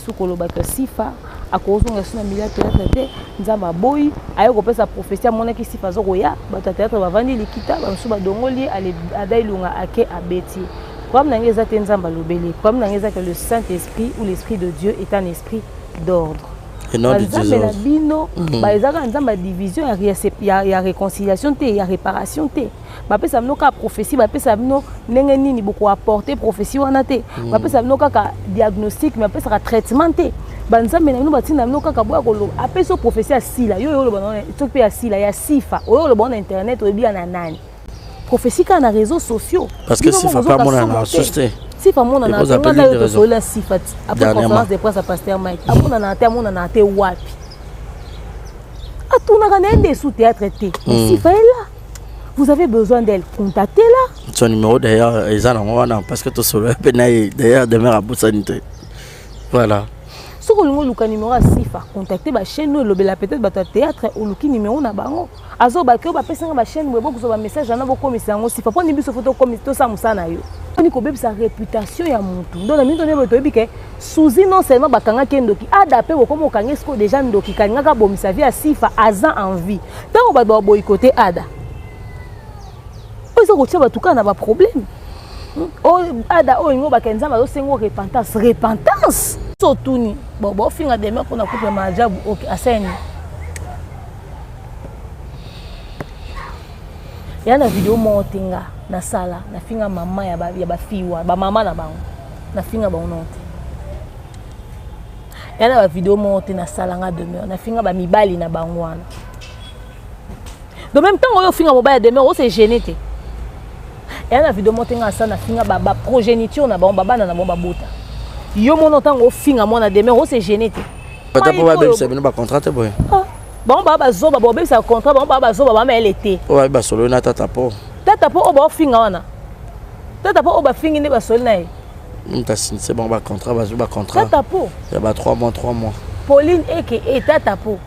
su koloba ke Sifa akozonga su na milieu ya théâtre te. Nzambe aboyi, aye kopesa prophétie, amonaki Sifa aza koya, bato ya théâtre bavandi likita, bamosusu badongoli ye, ale Ada Ilunga ake abeti ye. Problème na ngai eza te Nzambe alobeli, problème na ngai eza que le Saint-Esprit ou l'Esprit de Dieu est un esprit d'ordre. Nzambe na bino ba eza kaka Nzambe ya division, ya réconciliation te, ya réparation te. Bapesa bino kaka prophétie, bapesa bino ndenge nini bokoapporte prophétie wana te. Bapesa bino kaka diagnostic, mais bapesaka traitement te. Banzambe na bino batinda bino kaka boya koloba. Apesi yo prophétie ya sila, yo oyo oloba soki mpe ya sila ya Sifa, oyo oloba na internet, oyebi ya na nani prophétie kaka na réseaux sociaux. Parce que Sifa mpe amonana susu te. Sifa amonana te. Nga na yo tosolola Sifa après conférence de presse ya pasteur Mike, amonana te. Amonana te wapi? Atunaka na ye nde sous théâtre te. Sifa est là, vous avez besoin d'elle, contactez-la. Son numéro d'ailleurs eza nango wana, parce que tosolola mpe na ye d'ailleurs, demeure abosani te, voilà. Soki olingi oluka numéro ya Sifa, contacte bachaîne oyo elobela peut-être bato ya théâtre, oluki numéro na bango, azobaki oyo bapesanga bachaîne boye, bokozwa bamessage wana, bokomisa yango Sifa. Mponi biso fo tosala mosala na yo, mponi kobebisa réputation ya motu. Donc na mingi toyeba, toyebi ke Suzi, non seulement bakangaki ye ndoki, Ada mpe bokoma okangi sikoyo déjà ndoki, kalingaka abomisa vie ya Sifa, aza en vie. Ntango bato baboyikote Ada, oyo eza kotia bato kaka na baproblème. Oyo Ada oyo olingi obaka Nzambe azosenga repentance, repentance. So otuni bon, bofinga demain mpona couple Maajabu, ok, aseni ya na video moko te. Nga nasala, nafinga mama ya bafille wana, bamama na bango, nafinga bango nao te. Ya na bavideo moko te nasala, nga demeure nafinga bamibali na bango wana. Donc même ntango oyo ofinga mobali ya demeure, ose gêne te. Eya na video moko te nga asala, nafinga baprogéniture na bango, babana na bango babota. Yo mona, ntango ofinga mwana demeure, ose gêne te. Ata mpo babebisa bino bacontrat te boye? Bango baa bazoba, babebisa contrat, bango baa bazoba, bamayele te. Oyo bayebi basololi na tata po. Tata po oyo baofinga wana, tata po oyo bafingi nde basoli na ye. Moto asinise bango bacontrat, bazwi bacontrat. Tata po. Ya ba 3 mois, 3 mois. Pauline eke e tata po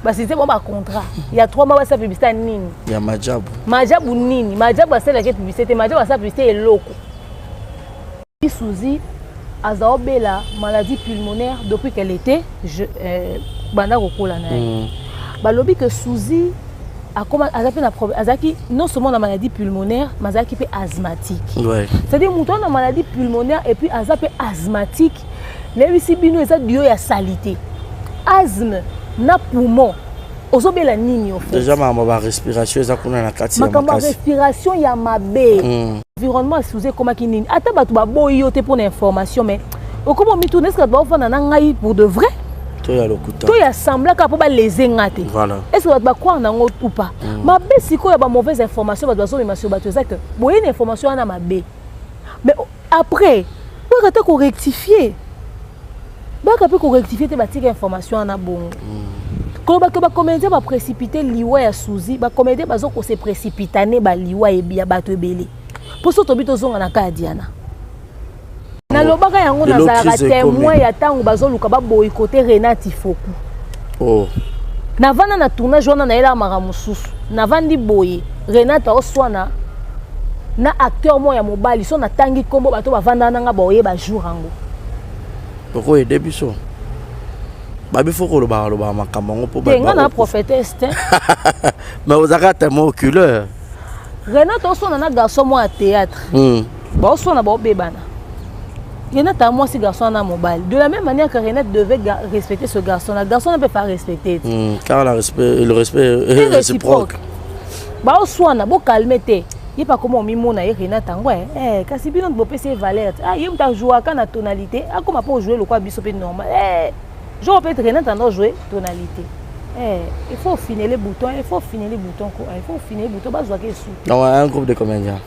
basinise bango bacontrat ya 3 mois, basala publicité ya nini? Ya Majabu. Majabu nini? Majabu asalaki publicité te, Majabu asala publicité eloko. Suzy aza obela maladie pulmonaire depuis qu'elle était je, banda kokola na ye. Balobi que Suzy akoma aza mpe na problème, azalaki non seulement na maladie pulmonaire, mais azalaki mpe asthmatique. C'est-à-dire moto wana na maladie pulmonaire et puis aza mpe asthmatique, nayebisi bino, eza dio ya salité. Asthme na poumon, ozobela nini au fait? Déjà makambo ya barespiration eza kuna na kati ya makambo ya makasi. Respiration ya mabe. Environnement ya Suzy ekomaki nini? Ata bato baboyi yo te mpona information, mais okoma omituna: est-ce bato baofanda na ngai pour de vrai to ya lokuta? To ya semblant kaka mpo baleze nga te? Voilà. Est-ce bato bacroire nango ou pas? Mabe sikoyo ya bamauvaise information bato bazomema sur bato eza ke boye na information wana mabe, mais après boyaka te korectifie, baka mpe korectifie te, batika information wana bongo. Koloba ke bacomédien baprécipité liwa ya Suzy, bacomédien baza kose précipitane baliwa ya bato ebele. Mpo so tobi tozonga na ka ya Diana, nalobaka yango, Lelo nazalaka crise ekomi. témoin ya ntango bazoluka baboyikote Renati Foku. Oh. Navanda na tournage wana, nayelaka makambo mosusu, navandi boye, Renate aoswana na acteur moko ya mobali. So natangi nkombo, bato bavanda nanga baoyeba jour yango. Okoyede biso babi fo kolobaka lobaka makambo yango mpo te, nga na prophétesse te. Mais ozalaka témoin oculaire. Renate oswana na garçon moko ya théâtre. Baoswana, baobebana. Renate a mwasi, garçon na mobali. De la même manière que Renate devait respecter ce garçon là, garçon ne peut pas respecter. Car la respect, le respect est réciproque. Baoswana, bocalme te. Ye pa koma omimona ye Renate yango, eh, kasi bino bopesi ye valeur te. Ah, ye moto ajouaka na tonalité, akoma mpo ojouer lokwa biso mpe normal. Eh, jour peut-être Renate ando jouer tonalité. Eh, il faut finir les boutons, il faut finir les boutons quoi. Il faut finir les boutons, bazwaka esu. Donc un groupe de comédiens.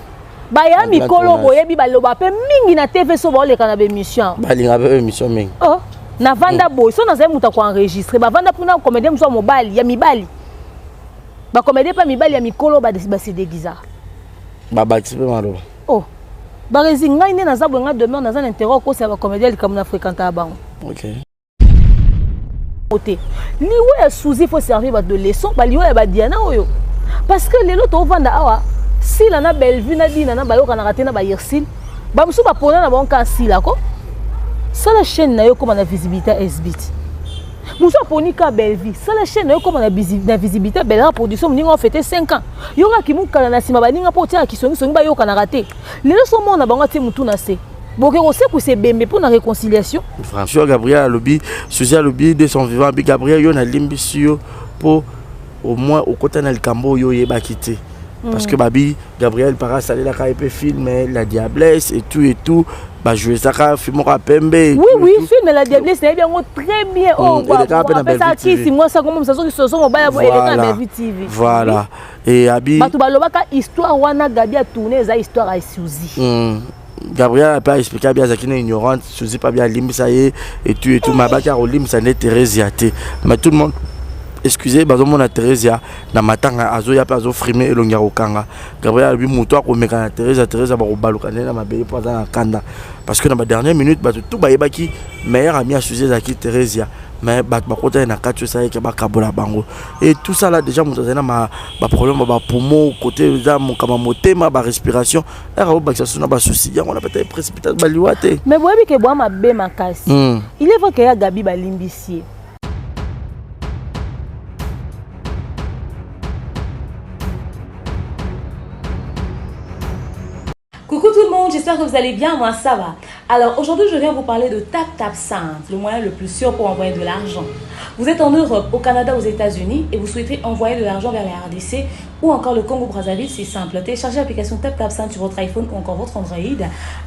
Baya mikolo, boyebi, baloba mpe mingi na TV, so baoleka na bémission. Balinga mpe émission mingi. Oh, navanda boye, so nazali moto akoenregistre, bavanda mpuna comédien mosu ya mobali, ya mibali, bacomédien mpe mibali ya mikolo base déguisa. Babakisi mpe maloba. Oh, baresi ngai nde naza boye, ngai demeure naza na intérêt okosa bacomédien likambo na fréquenta ya bango. Te, liwa ya Suzi faut servir bato de leçon, baliwa ya badiana oyo, parce que lelo tovanda awa, Sila na Bellevue na Dina na bayokanaka te na baIrsile, bamosusu bapona na bango kaka Sila ko. Sala chaîne na yo koma na visibilité SBT. Mosu aponi ka Bellevue, sala chaîne na yo koma na visibilité Bella production moninga o fêter 5 ans. Yoka kimukala na sima baninga po tia kisongi songi bayokanaka te. Lelo so mona bango atie mutu na se. Boke kosekwisa ebembe mpo na réconciliation. François Gabriel alobi, Suzy alobi de son vivant, abi Gabriel yo nalimbisi yo mpo au moins okota na likambo oyo oyebaki te. Parce que babi Gabriel para asalelaka ye mpe film La Diablesse et tout et tout, bajouesaka film moko ya pembe. Oui oui, film La Diablesse nayebi yango très bien. Oh, apesaka kisi mwasi akomomisa soki soso mobali eleka na Bellevue TV. Voilà. Et abi bato balobaka histoire wana Gabi atourne eza histoire ya Suzy. Gabriel ape aexplike abi azalaki na ignorante, Suzy mpe abi alimbisa ye et tout et tout, mais abaki akolimbisa nde Theresia te. Mais tout le monde, excusez, bazomona Theresia na matanga azoya mpe azofrime elongi ya kokanga. Gabriel alobi moto akomeka na Theresia, Theresia bakobaluka nde na mabele mpo aza na kanda, parce que na badernière minute bato tout bayebaki meilleur ami ya Suzy ezalaki Theresia, mais bato bakotaki na kati oyo esalaki bakabola bango et tout ça là. Déjà moto azali na baproblème ya bapoumon, côté eza mokama motema, barespiration aka obakisa so na basusi yango na peut-être précipitation baliwa te. Mais boyebi ke bwa mabe makasi. Il est vrai ke ya Gabi balimbisi ye. Coucou tout le monde, j'espère que vous allez bien, moi ça va. Alors aujourd'hui je viens vous parler de TapTap Send, le moyen le plus sûr pour envoyer de l'argent. Vous êtes en Europe, au Canada, aux États-Unis et vous souhaitez envoyer de l'argent vers la RDC ou encore le Congo-Brazzaville, c'est simple. Téléchargez l'application TapTap Send sur votre iPhone ou encore votre Android.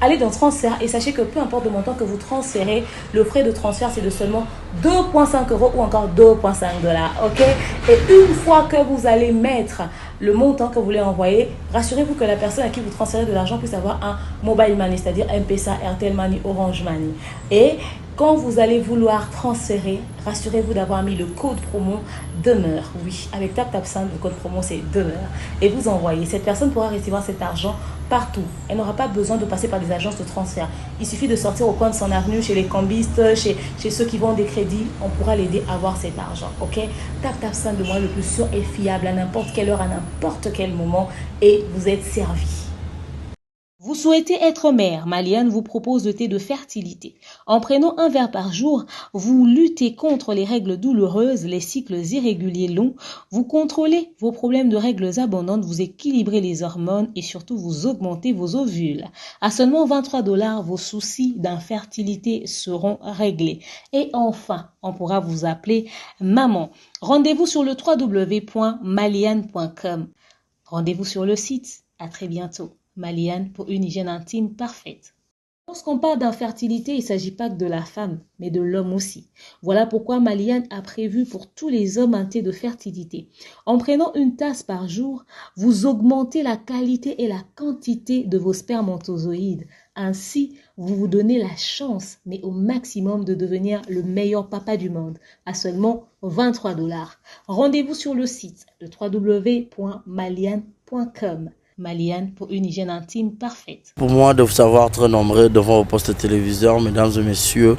Allez dans transfert et sachez que peu importe le montant que vous transférez, le frais de transfert c'est de seulement 2,5 euros ou encore 2,5 dollars. Ok? Et une fois que vous allez mettre le montant que vous voulez envoyer, rassurez-vous que la personne à qui vous transférez de l'argent puisse avoir un mobile money, c'est-à-dire M-Pesa, Airtel Money, Orange Money. Et quand vous allez vouloir transférer, rassurez-vous d'avoir mis le code promo demeure. Oui, avec TapTap Send, le code promo c'est demeure. Et vous envoyez. Cette personne pourra recevoir cet argent partout. Elle n'aura pas besoin de passer par des agences de transfert. Il suffit de sortir au coin de son avenue, chez les cambistes, chez ceux qui vendent des crédits. On pourra l'aider à avoir cet argent. Ok? TapTap Send, le moyen le plus sûr et fiable à n'importe quelle heure, à n'importe quel moment. Et vous êtes servi. Vous souhaitez être mère, Maliane vous propose le thé de fertilité. En prenant un verre par jour, vous luttez contre les règles douloureuses, les cycles irréguliers longs, vous contrôlez vos problèmes de règles abondantes, vous équilibrez les hormones et surtout vous augmentez vos ovules. À seulement 23 $, vos soucis d'infertilité seront réglés. Et enfin, on pourra vous appeler maman. Rendez-vous sur le w w w point maliane point com. Rendez-vous sur le site. À très bientôt. Maliane pour une hygiène intime parfaite. Lorsqu'on parle d'infertilité, il ne s'agit pas que de la femme, mais de l'homme aussi. Voilà pourquoi Maliane a prévu pour tous les hommes un thé de fertilité. En prenant une tasse par jour, vous augmentez la qualité et la quantité de vos spermatozoïdes. Ainsi, vous vous donnez la chance, mais au maximum, de devenir le meilleur papa du monde, à seulement 23 $. Rendez-vous sur le site le w w w point maliane point com. Maliane pour une hygiène intime parfaite. Pour moi, de vous savoir très nombreux devant vos postes téléviseurs, mesdames et messieurs,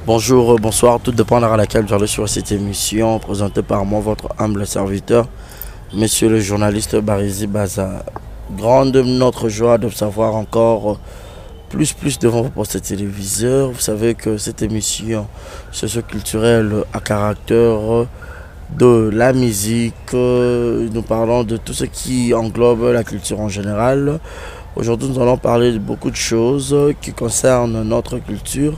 bonjour, bonsoir, tout dépend à laquelle vous allez sur cette émission présentée par moi, votre humble serviteur, monsieur le journaliste Barizi Baza. Grande notre joie de vous savoir encore plus devant vos postes téléviseurs. Vous savez que cette émission socio-culturelle à caractère de la musique, nous parlons de tout ce qui englobe la culture en général. Aujourd'hui, nous allons parler de beaucoup de choses qui concernent notre culture.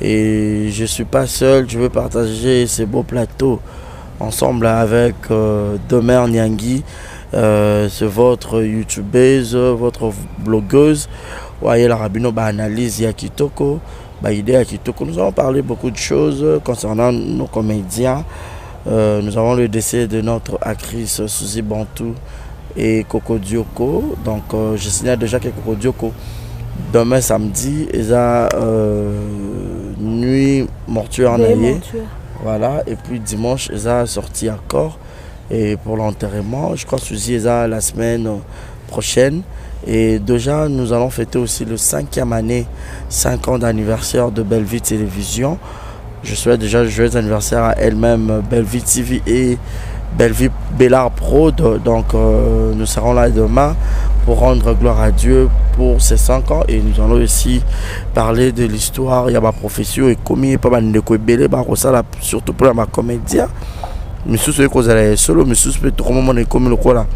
Et je suis pas seul, je veux partager ces beaux plateaux ensemble avec Demeure Nyangi, c'est votre youtubeuse, votre blogueuse. Voyez la rabino, ba analyse ya kitoko, ba idée ya kitoko. Nous allons parler beaucoup de choses concernant nos comédiens. Nous avons le décès de notre actrice Suzy Bantu et Coco Dioko. Donc je signale déjà que Coco Dioko, demain samedi, il y a nuit mortuaire en Nuit Aïe. mortuaire. Voilà, et puis dimanche, ils ont sorti encore. Et pour l'enterrement, je crois que Suzy est la semaine prochaine. Et déjà, nous allons fêter aussi le 5e année, 5 ans d'anniversaire de Bellevue Télévision. Je souhaite déjà joyeux anniversaire à elle-même, Bellevue TV et Bellevue Bellard Prod. Donc nous serons là demain pour rendre gloire à Dieu pour ses 5 ans et nous allons aussi parler de l'histoire ya baprophétie oyo ekomi epa bandeko ebele bakosala, surtout mpona bacomédien misusu ekozala ya solo, misusu mpe tokomomona ekomi lokola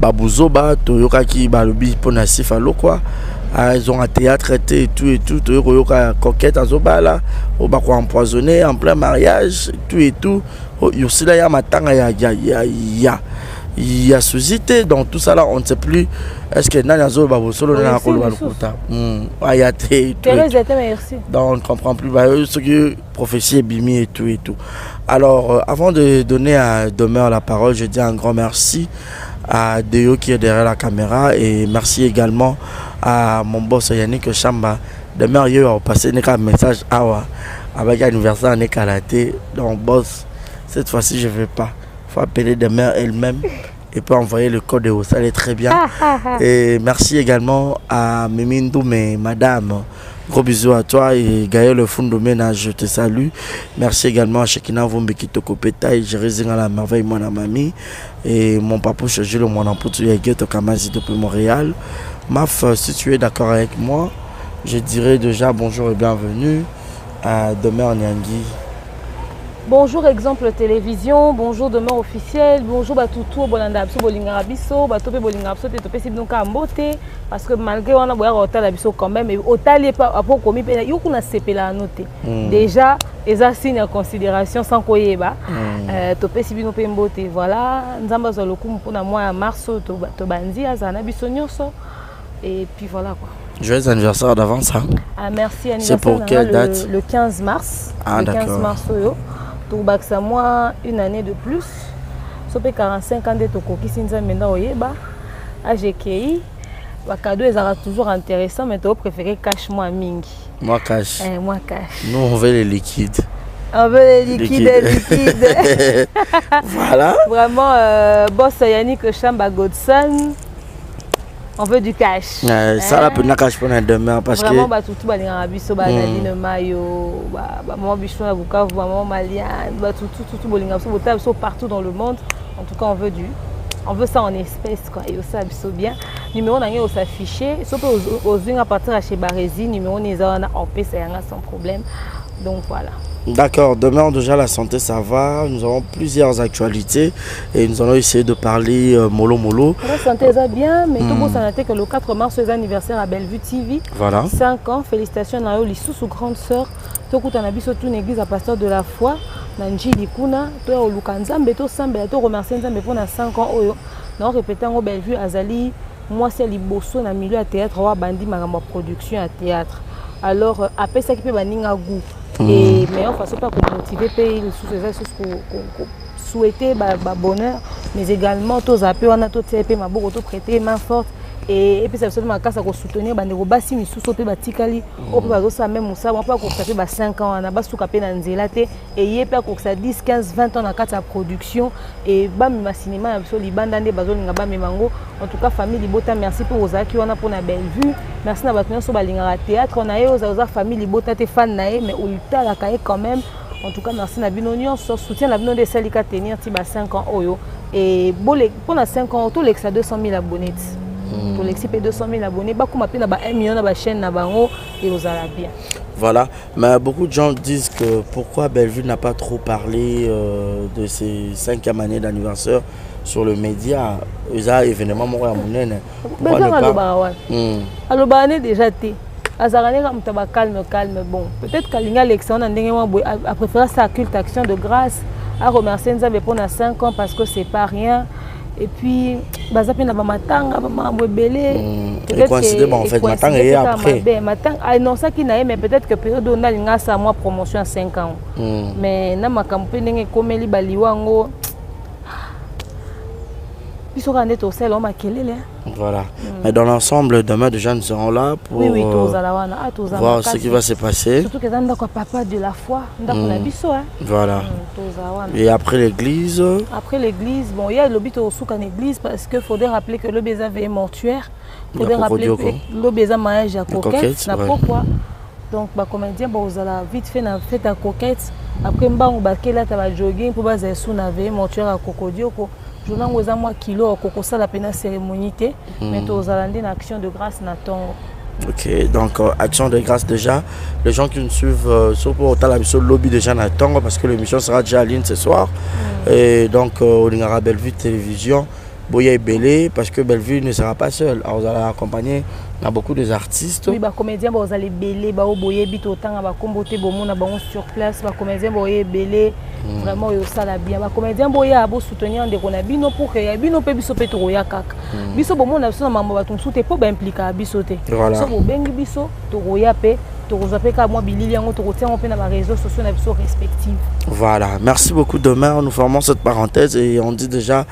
babuzoba. Toyokaki balobi mpona Sifa Lokwa azonga théâtre te et tout et tout. Toyoki koyoka Coquette azobala oyo bakoempoisonner en plein mariage, tout et tout. Yosila ya matanga ya Suzi te. Donc tout ça là, on ne sait plus est-ce que nani azoloba bosolo, nani akoloba lokuta, aya te. Donc on ne comprend plus soki prophétie ebimi et tout et tout. Alors avant de donner à Demeure la parole, je dis un grand merci à Deo qui est derrière la caméra et merci également à mon boss Yannick Chamba. Demeure, il a passé un message awa avec anniversaire nekala te. Donc boss, cette fois-ci je vais pas, faut appeler Demeure elle-même et peut envoyer le code au, ça allait très bien. Et merci également à Mimindou, mais madame, gros bisous à toi. Et Gaël le Fundomena, je te salue. Merci également à Shekina Vumbi Kitoko Peta et Jérémy la merveille, mon mamie. Et mon papouche Jules Mwanamputu Yageto Kamazi depuis Montréal. Maf, si tu es d'accord avec moi, je dirais déjà bonjour et bienvenue à Demeure Nyangui. Bonjour Exemple Télévision, bonjour Demeure Officielle, bonjour batutu bolanda biso, bolingaka biso, bato mpe bolingaka biso te, topesi bino kaka mbote parce que malgré wana boyaka kotala biso quand même. Otali apo okomi mpe yo kuna, sepelaka no te, déjà eza signe ya considération sans koyeba. Topesi bino mpe mbote. Voilà, Nzambe azwa lokumu mpona mwa ya mars oyo tobandi, azala na biso nyonso et puis voilà quoi. Joyeux anniversaire d'avance, hein. Ah, merci. C'est pour quelle date? Le 15 mars. Ah, le 15 mars oyo. Tokobakisa mwa une année de plus. So mpe 45 ans nde tokokisi. Nzambe nda oyeba age ekei. Bacadeau ezalaka toujours intéressant, mais topréféré cash mwa mingi. Moi cash. Eh, moi cash. Nous, on veut les liquides. On veut les liquides, liquides. Voilà. Vraiment, boss Yannick Chamba Godson, on veut du cash. Ça là, peut cash pour demain parce vraiment que batutu balingaka biso, banadine mayo, bamama biso na Bukavu, bamama Maliane, batutu tutu bolingaka biso, botala biso partout dans le monde. En tout cas, on veut ça en espèce quoi. Et osala biso bien. Numéro na ngai osaffiche so mpe ozwi nga partir ya chez Baresi, numéro ni eza wana, opesa yanga sans problème. Donc voilà. D'accord, demain déjà la santé ça va, nous avons plusieurs actualités et nous allons essayer de parler mollo mollo. La santé va bien, mais tout le monde que le 4 mars c'est anniversaire à Bellevue TV. Voilà. 5 ans, félicitations à yo lisusu grande sœur. Tokutana biso tout église à pasteur de la foi na Njili kuna, to oluka Nzambe, to sambela, to remercier Nzambe pour na 5 ans oyo. Na répéter ngo Bellevue azali mwasi ya liboso na milieu ya théâtre oyo abandi makambo ya production ya théâtre. Alors apesaki mpe baninga goût et meilleure façon mpe komotiver mpe lisusu eza lisusu souhaiter babonheur, mais également tozala mpe wana, totia mpe maboko, toprêter main forte et epesa biso mpe makasi ya kosoutenir bandeko basi misusu mpe batikali oyo mpe bazosala même mosala mpe akokisa mpe ba 5 ans wana, basuka mpe na nzela te. Eye mpe akokisa 10, 15, 20 ans na kati ya production e bamema cinéma na biso libanda nde bazolinga bamema yango. En tout cas, famille libota, merci mpo ozalaki wana mpona Bellevue. Merci na bato nyonso balingaka théâtre na ye. Oza oza famille libota te, fan na ye, mais otalaka ye quand même. En tout cas, merci na bino nyonso, soutien na bino nde esalika tenir ti ba 5 ans oyo. E mpona 5 ans tolekisa 200 000 abonnés ti tolekisi mpe 200 000 abonnés, bakóma mpe na ba 1 million na bachaîne na bango, ekozala bien. Voilà, mais beaucoup de gens disent que pourquoi Bellevue n'a pas trop parlé de ses cinquième année d'anniversaire sur le média. Eza événement moko ya monene. Pourquoi ne pas? Alobaka wana, alobaka ne déjà te, azalaka nde moto ya bacalme calme. Bon, peut-être kalingi alekisa wana ndenge mwa boye, apréféré sa culte action de grâce, aremercier Nzambe mpona 5 ans parce que c'est pas rien. Et puis baza mpe na bamatanga, bamakambo ebele. Ecoïncide, bon, en fait matanga ye après. Matanga annoncaki na ye, mais peut-être que période oyo nalinga asala mwa promotion ya 5 ans, mais na makambo mpe ndenge ekomeli baliwa yango, biso kaka nde tosala makelele. Voilà. Mais dans l'ensemble, demain déjà nous serons là pour oui, tozala wana. Ah, tozala voir ce qui va se passer. Surtout que eza ndako ya papa de la foi, ndako na biso. Voilà. Tozala wana. Et après l'église? Après l'église, bon, ya lobi tosuka na église parce que faudrait rappeler que lobi eza veillée mortuaire. Faudrait rappeler que lobi eza mariage ya Coquette na pokwa. Donc bacomédien bozala vite fait na fête ya Coquette, après mbango bakelata bajogging mpo bazala esu na veillée mortuaire ya Kokodioko. Journée yango eza mwa kilo, okokosala mpe na cérémonie te, mais tozala nde na action de grâce na ntongo. Ok, donc action de grâce déjà. Les gens qui nous suivent sur pour la lobi déjà na ntongo parce que l'émission sera déjà en ligne ce soir. Et donc on aura Bellevue Télévision, boya ebele, parce que Bellevue ne sera pas seule. Alors, vous allez accompagner dans beaucoup des artistes. Oui, bacomédien bozala ebele, bao boyebi, totanga bakombo te, bomona bango sur place. Bacomédien boye ebele, vraiment oyo osala bien. Bacomédien boya bosoutenir ndeko na bino pour que ya bino mpe biso mpe tokoya kaka. Biso bomona biso na mambo bato mosusu te mpo baimpliquaka biso te. So bobengi biso, tokoya mpe tokozwa mpe kaka mwa bilili yango, tokotia yango mpe na baréseaux sociaux na biso respective. Voilà, merci beaucoup. Demain, nous fermons cette parenthèse et on dit déjà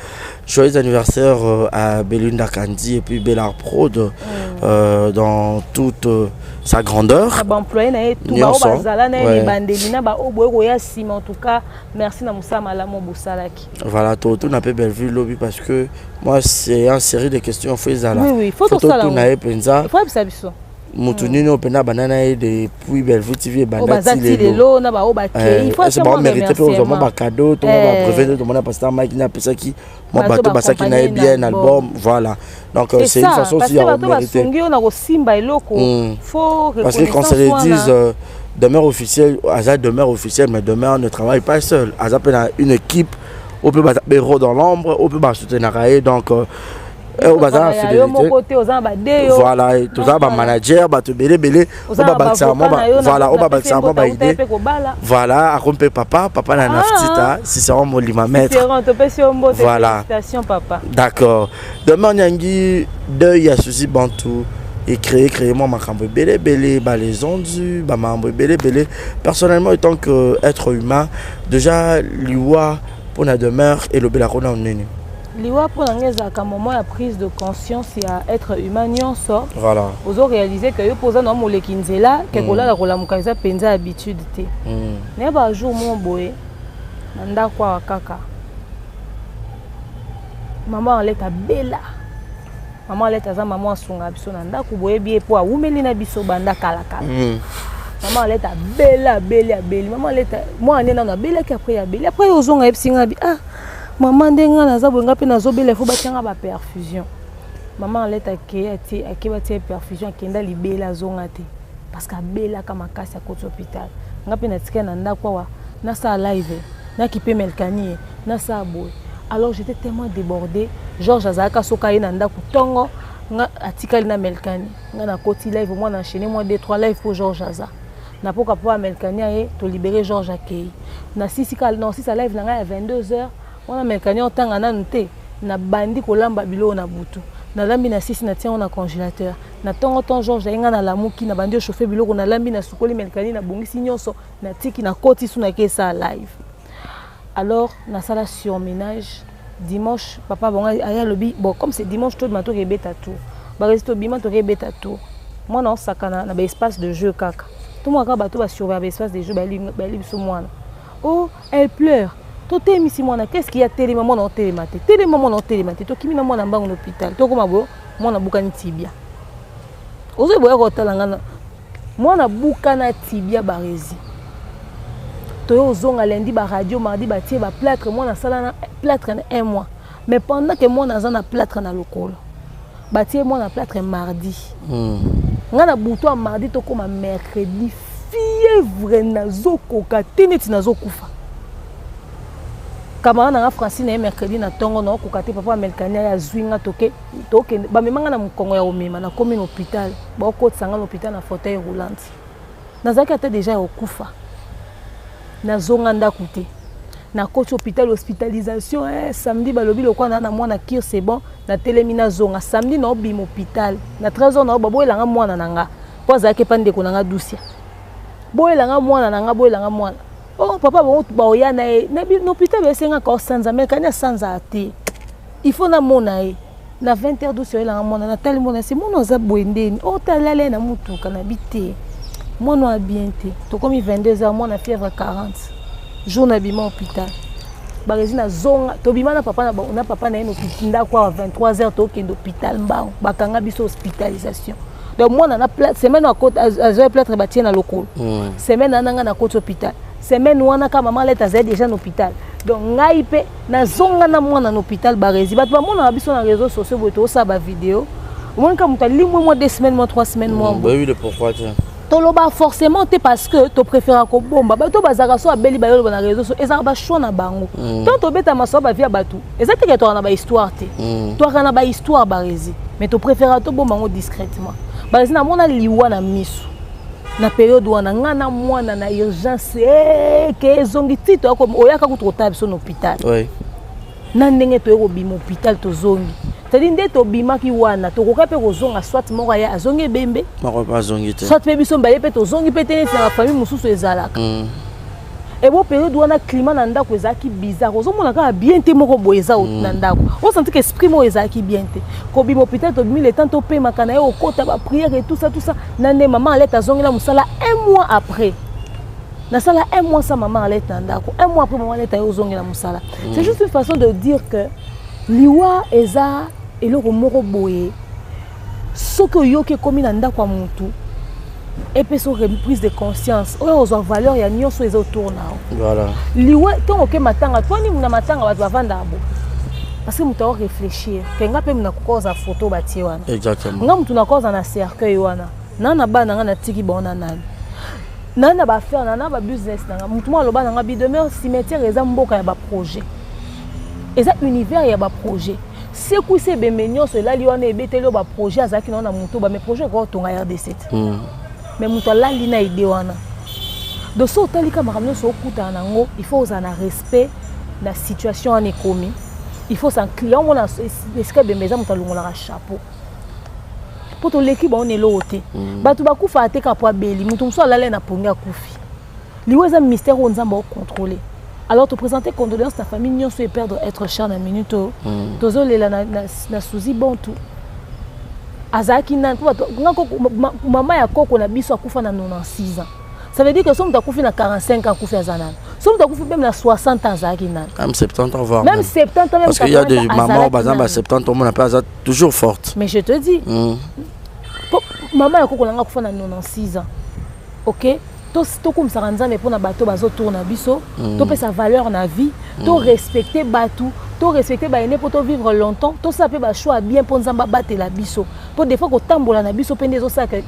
joyeux anniversaire à Belinda Kandi et puis Bellard Prod dans toute sa grandeur. Na baemployé na ye tout, bao Nyonso. bazala na ye ebandeli na baoyo boye koya nsima. En tout cas, merci na mosala malamu oyo bosalaki. Voilà, tout on appelle Bellevue lobi parce que moi, c'est une série de questions faut ezala. Oui, faut Faut tosala tout yango. na ye penza. Faut yebisa biso. Mutu nini oyo mpenza banda na ye depuis Bellevue TV oyo ebanda baza ti ti lelo. lelo na baoyo bakei, il faut Est-ce atia mwa mérité mpe ozwa mwa remerciement. bacadeau to mwa babrevet nde tomona pasteur Mike nde apesaki mwa bato bato basaki na ye baaccompagner bien na album. Voilà, donc c'est c'est une ça, façon parce aussi que ya bato mériter. basungi yo na kosimba eloko, faut Parce que quand ça le reconnaissance dise wana. Demeure officielle, aza demeure officielle, mais demeure ne travaille pas seul. Aza mpe na une équipe oyo mpe baza héros dans l'ombre, oyo mpe basoutenaka ye. Donc oyo baza na ya yo fidélité. Moko te, oza na bade yo. Voilà, toza bamanager, bato ebele ebele oyo babakisaka mwa voilà, oyo babakisaka mwa baidée. Mpe kobala. Voilà, akomi mpe papa, papa na Ah. Naftita Cicéron Molima, maître. Cicéron, topesi yo mbote. Voilà. Félicitation, papa. D'accord. Demain nyangi, deuil ya Susi Bantu ecréer créer mwa makambo ebele ebele, les ondus, bamakambo ebele ebele. Personnellement, étant que être humain, déjà liwa mpona demeure elobelaka na nini? Liwa mpo na ngai ezalaka moment ya prise de conscience ya être humain nyonso. Ozoréalise ke yo mpo oza na moleki nzela ke kolala kolamuka eza mpenza habitude te. Nayeba jour moko boye na ndako awa kaka, mama Alete abela. Mama Alete aza mama asunga biso na ndako, boyebi ye mpo awumeli na biso banda kalakala. Mama Alete abela, abeli, abeli. Mama Alete mwana nde nano abelaki, après abeli, après ozonga yebisi nga bi: "Ah mama, ndenge nga naza boye, nga mpe nazobela, ifo batianga baperfusion." Mama Alete akei, atie, ake batia ye perfusion, akenda libela, azonga te parce que abelaka makasi. Akoti hôpital, nga mpe natikali na ndako awa, nasala live, nakipe Melkani ye, nasala boye. Alors j'étais tellement débordé. Georges azalaka soki aye na ndako ntongo, nga atikali na Melkani, nga nakoti live, mwa na enchaîné mwa 2 3 live mpo Georges aza na poka mpo amelkani aye, tolibere Georges akei. Nasisi kaka nasisa live na ngai ya 22 heures wana, Melkani otanga nanu te, nabandi kolamba biloko na butu. Nalambi, nasisi, natia yango na congélateur. Na ntongo nton Georges aye, ngai nalamuki, nabandi ochauffe biloko, nalambi, nasukoli Melkani, nabongisi nyonso, natiki, nakoti su, nake esala live. Alors nasala surménage. Dimanche, papa bango aye, alobi: "Bon, comme c'est dimanche, tobima tokebeta tour." Baresi tobima tokebeta tour, mwana osakana na baespace de jeu kaka. Tomona kaka bato basurveilla baespace de jeu, bayeli biso mwana: "Oh, elle pleure." Totelemisi mwana: "Qu'est ce qui ya?" Telema mwana, otelema te, telema mwana, otelema te. Tokimi na mwana mbango na hôpital. Tokóma boyo, mwana bukani tibia. Ozoboya kotala nga na mwana bukana tibia. Baresi toyo ozonga lundi, baradio mardi, batie baplâtre. Mwana asala na plâtre na un mois, mais pendant que mwana aza na plâtre na lokolo, batie mwana plâtre mardi, nga na butu ya mardi tokóma mercredi, fièvre nazokoka te, neti nazokufa. Camarade na nga Francine ye mercredi na ntongo, naokoka te. Papa amelkani aye, azwi nga, toke, tokende, bamema nga na mokongo ya komema. Nakomi na hôpital, baokotisa nga na hôpital na fauteuil roulante. Nazalaki ata déjà ya kokufa. Nazonga ndako te, nakoti hôpital, hospitalisation. Samedi balobi lokwa na mwana cure, c'est bon. Natelemi, nazonga samedi, naobima hôpital na 13 heures, naoba boyelanga mwana na nga mpo azalaki epa ndeko na nga Dusia. Boyelanga mwana na nga, boyelanga mwana. Oh papa, bango baoya na ye na hôpital, baesengaka osanza me kani asanza te, il faut namona ye na 20 heures. Dusia oyelanga mwana, natali mwana, se mwana aza boye ndeni otalala ye na mutuka na bi te, mwana oya bien te. Tokomi 22 heures, mwana fièvre 40. Jour nabima hôpital, baresi nazonga, tobima na papa na papa na ye na ndako awa 23 heures, tokende hôpital mbango, bakanga biso hospitalisation. Donc mwana na semaine azwa plâtre, batie na lokolo. Semaine wana nga nakoti hôpital, semaine wana ka mama Lete azali déjà na hôpital. Donc ngai mpe nazonga na mwana na hôpital. Baresi, bato bamonaka biso na réseau sociaux boye, tozosala bavideo, omoni ka moto alimwe mwa 2 semaines, mwa 3 semaines, mwa Boyebi le pourquoi te. Toloba forcément te, parce que topréféra kobomba. Bato bazalaka so abeli, bayoloba na réseau so, ezalaka bachoix na bango. Ntango tobeta masolo bavie ya bato, eza teke toaka na bahistoire te. Toaka na bahistoire, Baresi, mais topréféra tobomba yango discrètement. Baresi, namona liwa na miso na période wana, nga na mwana na urgence, ke ezongi ti oyaka kutu kotala biso na hôpital. Na ndenge toye kobima hôpital, tozongi, c'est-à-dire nde tobimaki wana, tokoka mpe kozonga, soit moko aya azongi ebembe, moko mpe azongi te, soit mpe biso mibale mpe tozongi mpe te, neti na bafamille mosusu ezalaka. Ebo période wana, climat na ndako ezalaki bizarre, ozomona kaka bien te, moko boye eza na ndako, osanti ke esprit moko ezalaki bien te. Kobima hôpital, tobimi, le temps topemaka na ye, okota baprière et tout ça, tout ça, na nde mama Alete azongela mosala un mois après. Nasala un mois sa mama Alete na ndako. Un mois après, mama Alete aye ozongela mosala. C'est juste une façon de dire que liwa eza eloko moko boye, soki oyoki ekomi na ndako ya motu, epesa reprise de conscience oyo ozwa valeur ya nyonso eza autour na yo. Liwa, ntongo oke matanga, twani na matanga, bato bavandaka bo parce que moto aoréfléchir ke nga mpe nakoka kozwa photo batie wana. Nga motu nakoza na cercueil wana, na bana nga natiki bango na nani, na baaffaire na babusiness na nga. Motu moko aloba na nga bidemeure, cimetière eza mboka ya baprojet, eza univers ya baprojet. Sekwisi ebembe nyonso elali wana, ebeteli oyo baprojet azalaki nango na motu, bame projet ekoka kotonga RDC te. Mais moto alali na idée wana. Donc so otalika makambo nyonso okutana nango, il faut ozala na respect na situation wana ekomi. Il faut s'incliner. Omona esika ebembe eza, moto alongolaka chapeau mpo toleki bango na eloko te. Bato bakufaka te kaka po abeli. Moto mosusu alali na pongi, akufi. Liwa eza mystère oyo Nzambe aocontrôle. Alors toprésente condoléance na famille nyonso eperdre être cher na minute oyo. Tozolela na Suzi Bontu. Azalaki nani? Mpo bato nga mama ya koko na biso akufa na 96 ans. Ça veut dire que so moto akufi na 45 ans, akufi aza nani? So moto akufi même na 60 ans, azalaki nani? Même 70 ans, voire même 70 ans, même Parce qu'il y a des 80 ans, mamans azalaki baza ba nani? 70 ans, omona mpe aza toujours forte. Mais je te dis, po mama ya koko na nga akufa na 96 ans. Ok, tokumisaka Nzambe mpona bato bazotourna biso. Topesa valeur na vie, torespecte bato, torespecte baene mpo tovivre longtemps. Tosala mpe bachoix ya bien mpo Nzambe abatela biso, mpo des fois kotambola na biso mpe nde ezosalaka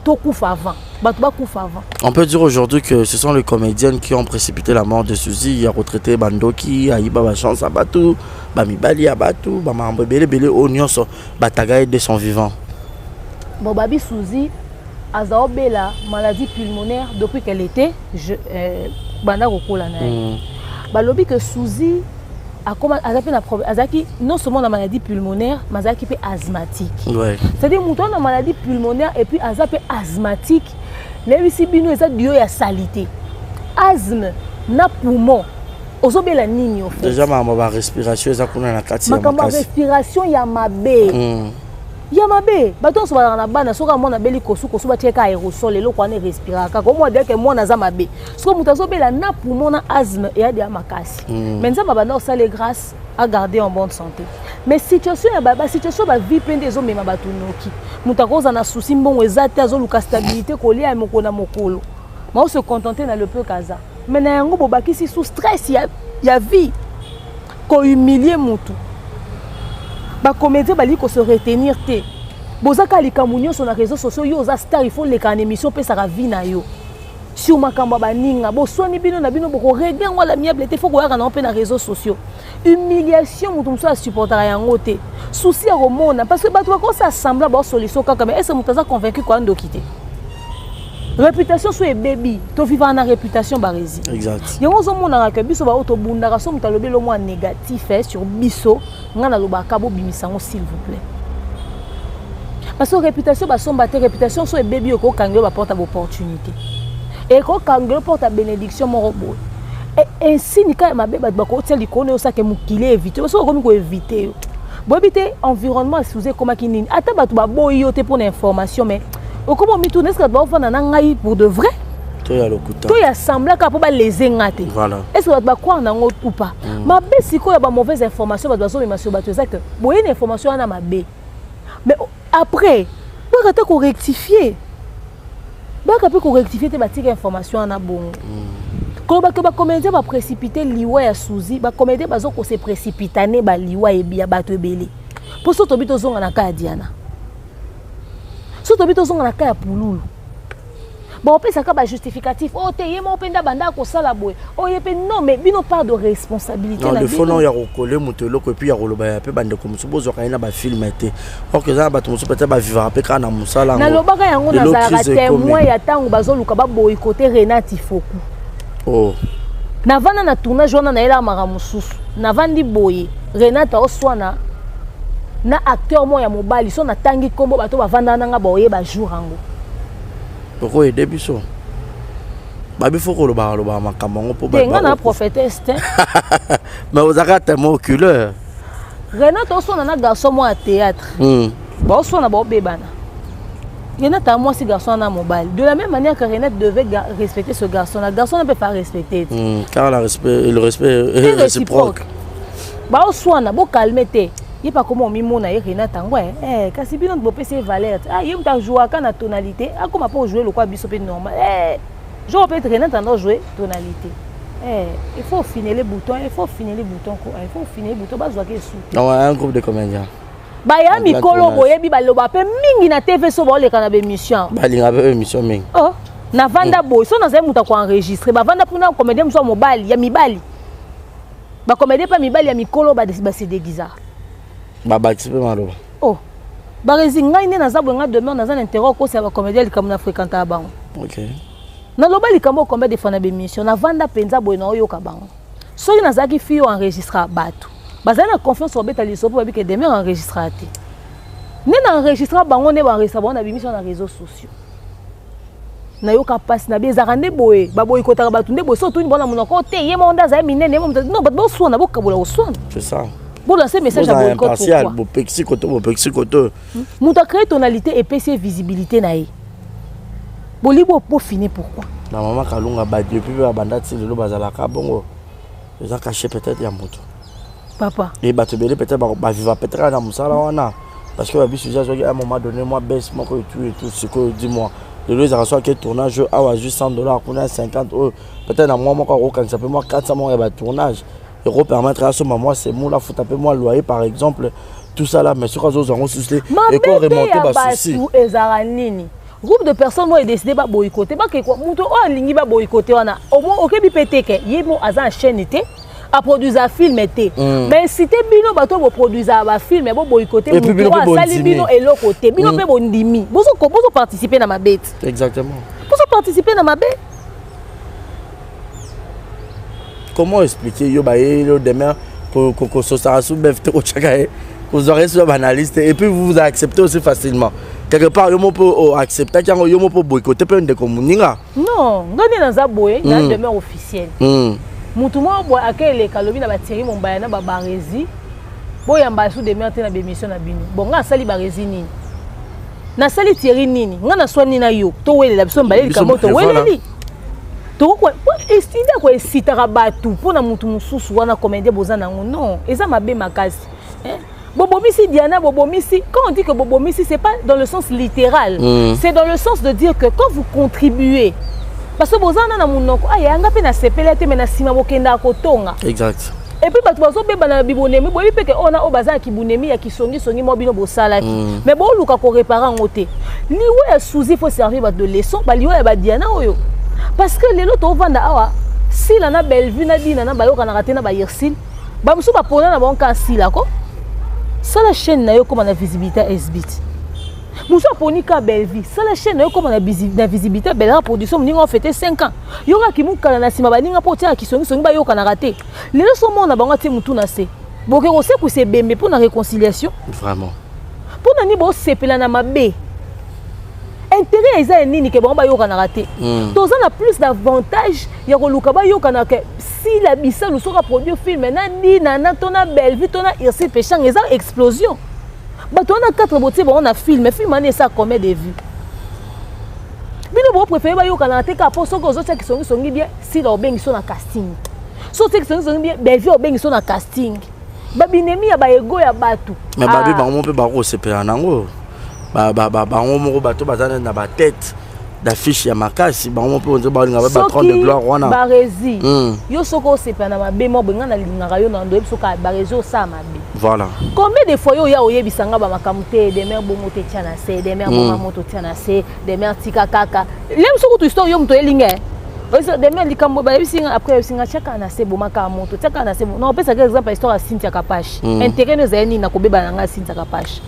tokufa avant, bato bakufa avant. On peut dire aujourd'hui que ce sont les comédiennes qui ont précipité la mort de Suzy. Il y a retraité bandoki, ayiba ba chance ya batu, ba mibali ya batu, ba mambo ebele ebele oyo nyonso bataga de son vivant. Bon, babi Suzy aza obela maladie pulmonaire depuis qu'elle était banda kokola na ye. Balobi que Suzy akoma aza mpe na problème, azalaki non seulement na maladie pulmonaire, mais azalaki mpe asthmatique. C'est-à-dire moto wana na maladie pulmonaire et puis aza mpe asthmatique, nayebisi bino, eza dio ya salité. Asthme na poumon, ozobela nini au fait? Déjà makambo ba respiration eza kuna na kati ya Makambo ya makasi. respiration ya mabe. Ya mabe. Bato nyonso bazalaka na bana, soki amwana abeli kosu, batie kaka aérosol, eloko wana erespiraka kaka, omwa deke mwana aza mabe. Soki moto azobela na poumon na asthme, eyadi ya makasi. Mais Nzambe abanda kosala grâce, agarde en bonne santé. Mais situation ya basituation bavie mpe nde ezomema bato noki. Moto akozala na souci, mbongo eza te, azoluka stabilité, kolia ya mokolo na mokolo, ma ose contente na le peu kaza. Mais na yango bobakisi sous stress ya vie, kohumilie motu. Bacomédien balingi kose retenir te. Boza kaka likambo nyonso na réseau sociaux. Yo oza star, il faut leka na émission, opesaka vie na yo sur makambo ya baninga. Boswani bino na bino, bokorégler yango à l'amiable te, faut koyaka nango mpe na réseaux sociaux. Humiliation, moto mosusu asupportaka yango te. Souci ya komona, parce que bato bakosa semblant baosolution kaka, mais ese moto aza convaincu koya ndoki te. Réputation so ebebi, tovivaka na réputation, Baresi. Exact. Yango ozomonaka ke biso baoyo tobundaka, so moto alobi elo mwa négatif sur biso, ngai nalobaka bobimisa yango, s'il vous plaît, parce que réputation basomba te. Réputation so ebebi, ekokanga yo baporte ya baopportunité, ekokanga yo porte ya bénédiction moko boye. Ainsi nika ya mabe, bato bakotia likolo na yo, osake mokili évite yo. Soki okomi koevite yo, boyebi te environnement suze ekomaki nini. Ata bato baboyi yo te mpona information, mais okoma omituna: est-ce bato baofanda na ngai pour de vrai To ya lokuta? To ya semblant kaka mpo baleze nga te? Est ce que bato bacroire nango ou pas? Mabe sikoyo ya bamauvaise information bato bazomema sur bato eza ke boye na information wana mabe, mais après baka te korectifie, baka mpe korectifie te, batika information wana bongo. Koloba ke bacomédien baprécipité liwa ya Suzi, bacomédien bazo kose précipitane baliwa ya bato ebele. Mpo so tobi tozonga na ka ya Diana, so tobi tozonga na ka ya Pululu, baopesaka bajustificatif oyo te, ye moko mpe nde abanda kosala boye, oyo ye mpe. Non, mais bino, part de responsabilité. Non, le fond ya kokole moto eloko et puis ya koloba ya mpe bandeko mosusu bozwaka ye na bafilm te, or eza na bato mosusu peut-être bavivaka mpe kaka na mosala. Nalobaka yango, nazalaka témoin ya ntango bazoluka baboyikote Renati Foku. Oh. Navanda na tournage wana, nayelaka makambo mosusu, navandi boye, Renate aoswana na acteur moko ya mobali. So natangi nkombo, bato bavandaka nanga baoyeba jour yango. Okoyede biso babi fo kolobaka lobaka makambo yango mpo Te, nga na prophétesse te. Mais ozalaka témoin oculaire. Renate oswana na garçon moko ya théâtre. Baoswana, baobebana. Renate a mwasi, garçon na mobali. De la même manière que Renate devait respecter ce garçon, la garçon ne peut pas respecter. Car la respect, le respect est réciproque. Baoswana, bocalme te, ye pa koma omimona ye Renate yango, eh, kasi bino bopesi ye valeur te. Ah, ye moto ajouaka na tonalité, akoma mpo ojouer lokwa biso mpe normal. Eh, jour peut-être Renate ando jouer tonalité. Eh, il faut finir les boutons, il faut finir les boutons quoi. Il faut finir les boutons, bazwaka esu. Non, un groupe de comédiens. Baya mikolo, boyebi, baloba mpe mingi na TV, so baoleka na bémission. Balinga mpe émission mingi. Oh, navanda boye, so nazali moto akoenregistre, bavanda mpuna comédien mosu ya mobali, ya mibali, bacomédien mpe mibali ya mikolo base déguisa. Babakisi mpe maloba. Oh, baresi, ngai nde naza boye, ngai demeure naza na intérêt okosela bacomédien likambo na fréquentaka bango. Naloba likambo combien de fois na bémission, navanda mpenza boye, naoyoka bango. Soki nazalaki fille oyo enregistra bato, bazali na confiance kobeta liso mpo babi ke demeure enregistra te. Nde na enregistra bango, nde baenregistra bango na bimiso na réseaux sociaux. Nayoka mpasi na bi ezalaka nde boye, baboyikotaka bato nde boye. So otuni bona monoko te, ye moko nde azali minene, ye moko. Non, bato boswana, bokabola koswana. C'est ça. Bolance message ya boycott. Impartial, bopekisi koto, bopekisi koto. Moto acrée tonalité, epesi ye visibilité na ye, boli bofine pourquoi? Na mama Kalunga, depuis mpe babanda ti lelo bazalaka bongo, eza caché peut-être ya moto. Papa. E bato ebele peut-être baviva peut-être kaka na mosala wana, parce que babi sujet azwaki à un moment donné mwa baisse moko et tout et tout. Sikoyo, dis-moi, lelo ezalaka so ake tournage awa, azwi 100 $, kuna 50, oyo peut-être na mwa moko akokanisa mpe mwa 400 moko ya batournage ekopermettre asomba mwa semoule, afuta mpe mwa loyer par exemple, tout ça là. Mais soki azozwa yango susu te, ekoremonte basusi. Ezalaka nini? Groupe de personnes moko edécide baboyikote, bakekwa moto oyo alingi baboyikote wana, okebi mpe te ke ye mo aza na chaîne te, aproduisa film te. Mais cité bino bato boproduisaka bafilm, boboyikote moto oyo asali bino eloko te, bino mpe bondimi, bozoparticipe na mabe te. Exactement. Bozoparticipe na mabe. Comment expliquer yo bayeli yo demain kososaka su bef te, kotiaka ye, kozwaka ye su baanalyste, et puis vous vous acceptez aussi facilement quelque part? Yo mo mpe oacceptaki yango, yo mo mpe boykote mpe ndeko moninga. Non, ngai nde naza boye na demeure officielle. Motu moko boye ake eleka, alobi na batieri Mombaya na babaresi, boyamba su demeure te na bémission na bino. Bon, ngai asali baresi nini? Nasali Tieri nini? Ngai naswani na yo, towelela biso mbale likambo, toweleli esida koesitaka bato mpo na motu mosusu wana. Comédien boza nango, non, eza mabe makasi. Bobomisi Diana, bobomisi. Quand on dit que bobomisi, c'est pas dans le sens littéral, c'est dans le sens de dire que quand vous contribuez, parce que boza wana na monoko ayanga mpe nasepela te, mais na nsima bokendaka kotonga. Exact. Et puis bato bazobebana na bibonemi, boyebi mpe ke oyo na oyo baza na kibunemi ya kisongisongi moko bino bosalaki, mais boluka koréparer yango te. Liwa ya Suzi faut servir bato de leçon, baliwa ya badiana oyo, parce que lelo tovanda awa, Sila na Bellevue na Dina na bayokanaka te na bayirsile, bamosusu bapona na bango kaka Sila ko sala chaîne na yo ekóma na visibilité ya sbit, mosu aponi ka Bellevue, sala chaîne na yo ekóma na visibilité Bellera Production. Moninga ofete 5 ans, yokaki mokala na nsima baninga mpo otiaka kisongisongi, bayokanaka te. Lelo so mona bango atie motu na se, boke kosekwisa ebembe mpo na réconciliation. Vraiment. Mpo na nini bosepela na mabe? Intérêt eza ya nini ke bango bayokanaka te? Toza na plus d'avantage ya koluka bayokanaka. Sila Bisalu soki aproduire film na Dina na to na Bellevue to na Irsi Peshang, eza explosion. Bato wana 4 botie bango na film, film wana esa combien de vues? Bino bopréféré bayokanaka te kaka mpo soki ozotia kisongisongi bien, Sila obengi so na casting, so otie kisongisongi bien, Bellevue obengi so na casting, babinemi ya baego ya bato. Mais babi bango mpe bakosepela nango, bango moko bato baza na batete. d'affiche ya makasi. Bango mpe onze balinga ba trône de gloire wana. Barezi, yo soki osepela na mabe mo boye, ngai nalingaka yo na ndo yebi soki Barezi osala mabe. Voilà. Combien de fois yo oya oyebisa nga bamakambo te? Demer bongo te, tia na se. Demer bonga moto, tia na se. Demer, tika kaka lemi. Soki kutu histoire yo moto oyelinga Demer, likambo bayebisi nga, après bayebisi nga, tiaka na se, bomaka moto, tiaka na se. Na opesaka exemple ya histoire ya Cynthia Kapache. Intérêt no ezali nini na kobeba na ngai? Cynthia Kapache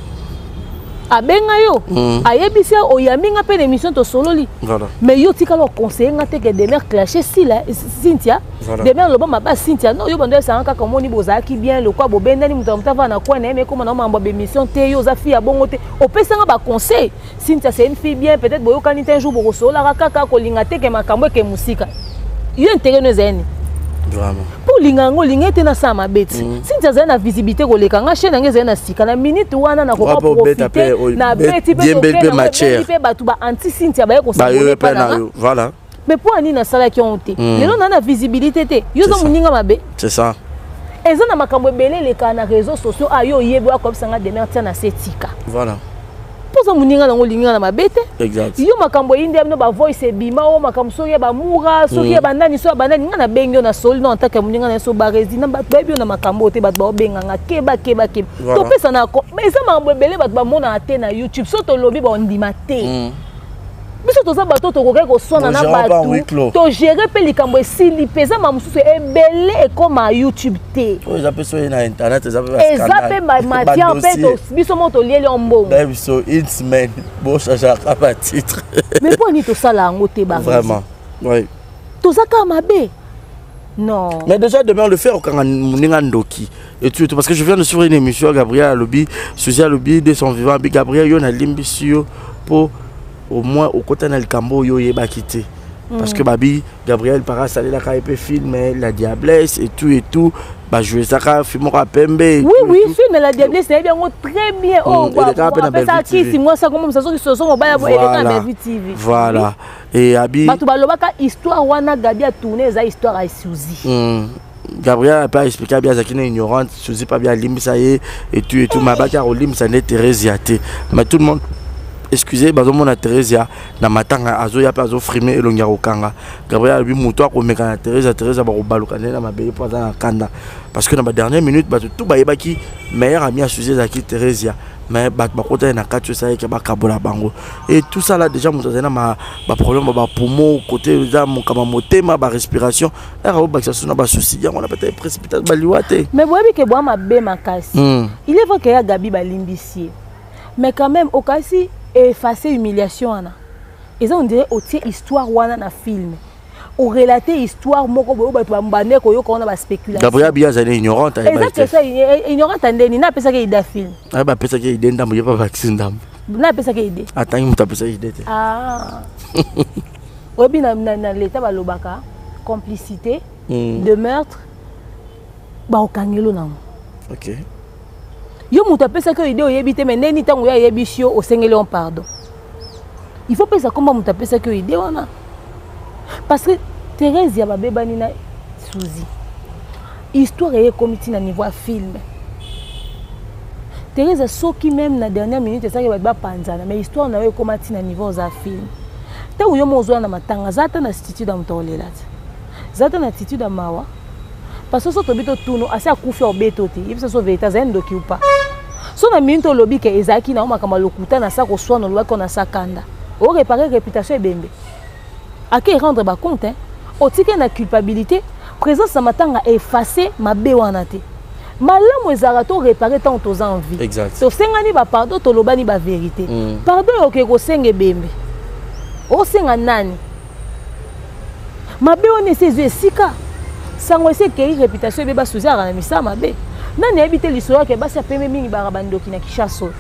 abenga yo, ayebisi yo, oyambi nga mpe na émission, tosololi. Mais yo tikala oconseille nga te ke Demer clashe sila Cynthia. Demer loba mabe Cynthia, non. Yo bando esanga kaka, omoni bozalaki bien lokwa, bobendani, moto ya moto avanda na coin na ye, mais ekoma na mambo ya bémission te. Yo oza fille ya bongo te, opesanga baconseil. Cynthia, c'est une fille bien, peut-être boyokani te, un jour bokosololaka kaka, kolinga te ke makambo eke mosika. Yo intérêt no ezali nini? Vraiment. Mpo olinga yango, olinga ete nasala mabe ti Cynthia azali na visibilité koleka nga. Chaîne yango ezali na sika na minute wana, nakoka profite na beti mpe mpe bato ba anti Cynthia baye kosabone mpa na nga. Voilà. Mais mpo anini nasalaki yango te? Lelo naa na visibilité te, yo oza moninga mabe. C'est ça. Eza na makambo ebele elekaka na réseaux sociaux. A yo oyebi, oyakoyebisa nga: "Demer, tia na se, tika." Voilà. Mpo oza moninga nango, olingi nga na mabe te. Exact. Yo makambo eyindi ya bino, bavoice ebima o makambo, soki ya bamura, soki ya banani, soki ya banani, nga nabengi yo na soli no en tant que moninga na ye. So Baresi na bato bayebi yo na makambo oyo te, bato baobenganga: "Keba, keba, keba." Topesa na eza makambo ebele bato bamonaka te na YouTube. So tolobi, bandima te. Biso toza bato tokokaki koswana na bato, togere mpe likambo esili. Mpe eza ma mosusu ebele ekóma YouTube te. Oyo eza mpe soki na internet eza mpe eza mpe bamatière mpe biso moko tolieli yo mbongo. Biso une semaine bochangeaka batitre. Mais mpo nini tosala yango te? Vraiment, oui. Toza kaka mabe, non. Mais déjà demain le faire okanga moninga ndoki et tout, et tout, parce que je viens de suivre une émission, Gabriel alobi, Suzy alobi de son vivant abi: "Gabriel, yo nalimbisi yo mpo au moins okota na likambo oyo oyebaki te." Parce que babi Gabriel para asalelaka ye mpe film La Diablesse et tout et tout, bajouesaka film moko ya pembe. Oui, film La Diablesse, nayebi yango très bien. Apesaka kisi mwasi akomomisa soki soso mobali eleka na Bellevue TV. Voilà, et abi bato balobaka histoire wana Gabi atourne, eza histoire ya Suzy. Gabriel ape aexplike, abi azalaki na ignorante. Suzy mpe abi alimbisa ye et tout et tout, mais abaki akolimbisa nde Thérésia te. Mais tout le monde, excusez, bazomona Thérésia na matanga, azoya mpe azofrime elongi ya kokanga. Gabriel alobi moto akomeka na Thérésia, Thérésia bakobaluka nde na mabele, mpo aza na kanda, parce que na badernière minute bato tout bayebaki meilleur ami ya Suzy ezalaki Thérésia, mais bato bakotaki na kati oyo esalaki bakabola bango et tout ça là. Déjà moto azali na baproblème ya bapoumon, côté eza mokama motema, barespiration ere obakisa so na basusi yango wana, peut-être précipitation baliwa te. Mais boyebi ke bwa mabe makasi. Il est vrai ke ya Gabi balimbisi ye, mais quand même okasi effacer humiliation wana. Eza on dirait otie histoire wana na film, orelate histoire moko boye, bato bande koyoka wana baspéculation. Gabriel abi azali ignorante. Eza question ignorante ndeni na apesaki idée film. Aye bapesaki idée ndambo, ye mpe bakisi ndambo. Na apesaki idée. Atangi moto apesaki idée te. Ah. Oyebi na leta balobaka complicité de meurtre, baokangelo nango. Yo moto apesaki yo idée, oyebi te, mais ndeni ntango yo ayebisi yo, osengeli yo pardon. Il faut pesa komba moto apesaki yo idée wana, parce que Thérèse ya babebani na Suzy, histoire eye ekomi ntina niveau ya film. Thérèse, soki même na dernière minute esalaki bato bapanzana, mais histoire na yo ekóma ntina niveau oza film. Ntango yo mo ozwa na matanga, aza ata na attitude ya moto akolela te, aza ata na attitude ya mawa, parce que so tobi totunu asi akufi, obeto te, yebisa so vérité, azali ndoki ou pas. So na minute olobi ke ezalaki na yo makambo ya lokuta, na sa koswana, olobaki na sa kanda, orépare réputation ebembe, ake rendre bacompte, otiki na culpabilité. Présence ya matanga efface mabe wana te. Malamu ezalaka to réparé ntango toza en vie. Exact. Tosengani bapardon, tolobani bavérité. Pardon oyo okoki kosenga ebembe, osenga nani? Mabe wana esi ezwi esika, sango esi ekei, réputation ebeba. Suzi azalaka na misala mabe, nani ayebi te lisolo yake basi apembe mingi baka bandoki na Kinshasa oyo.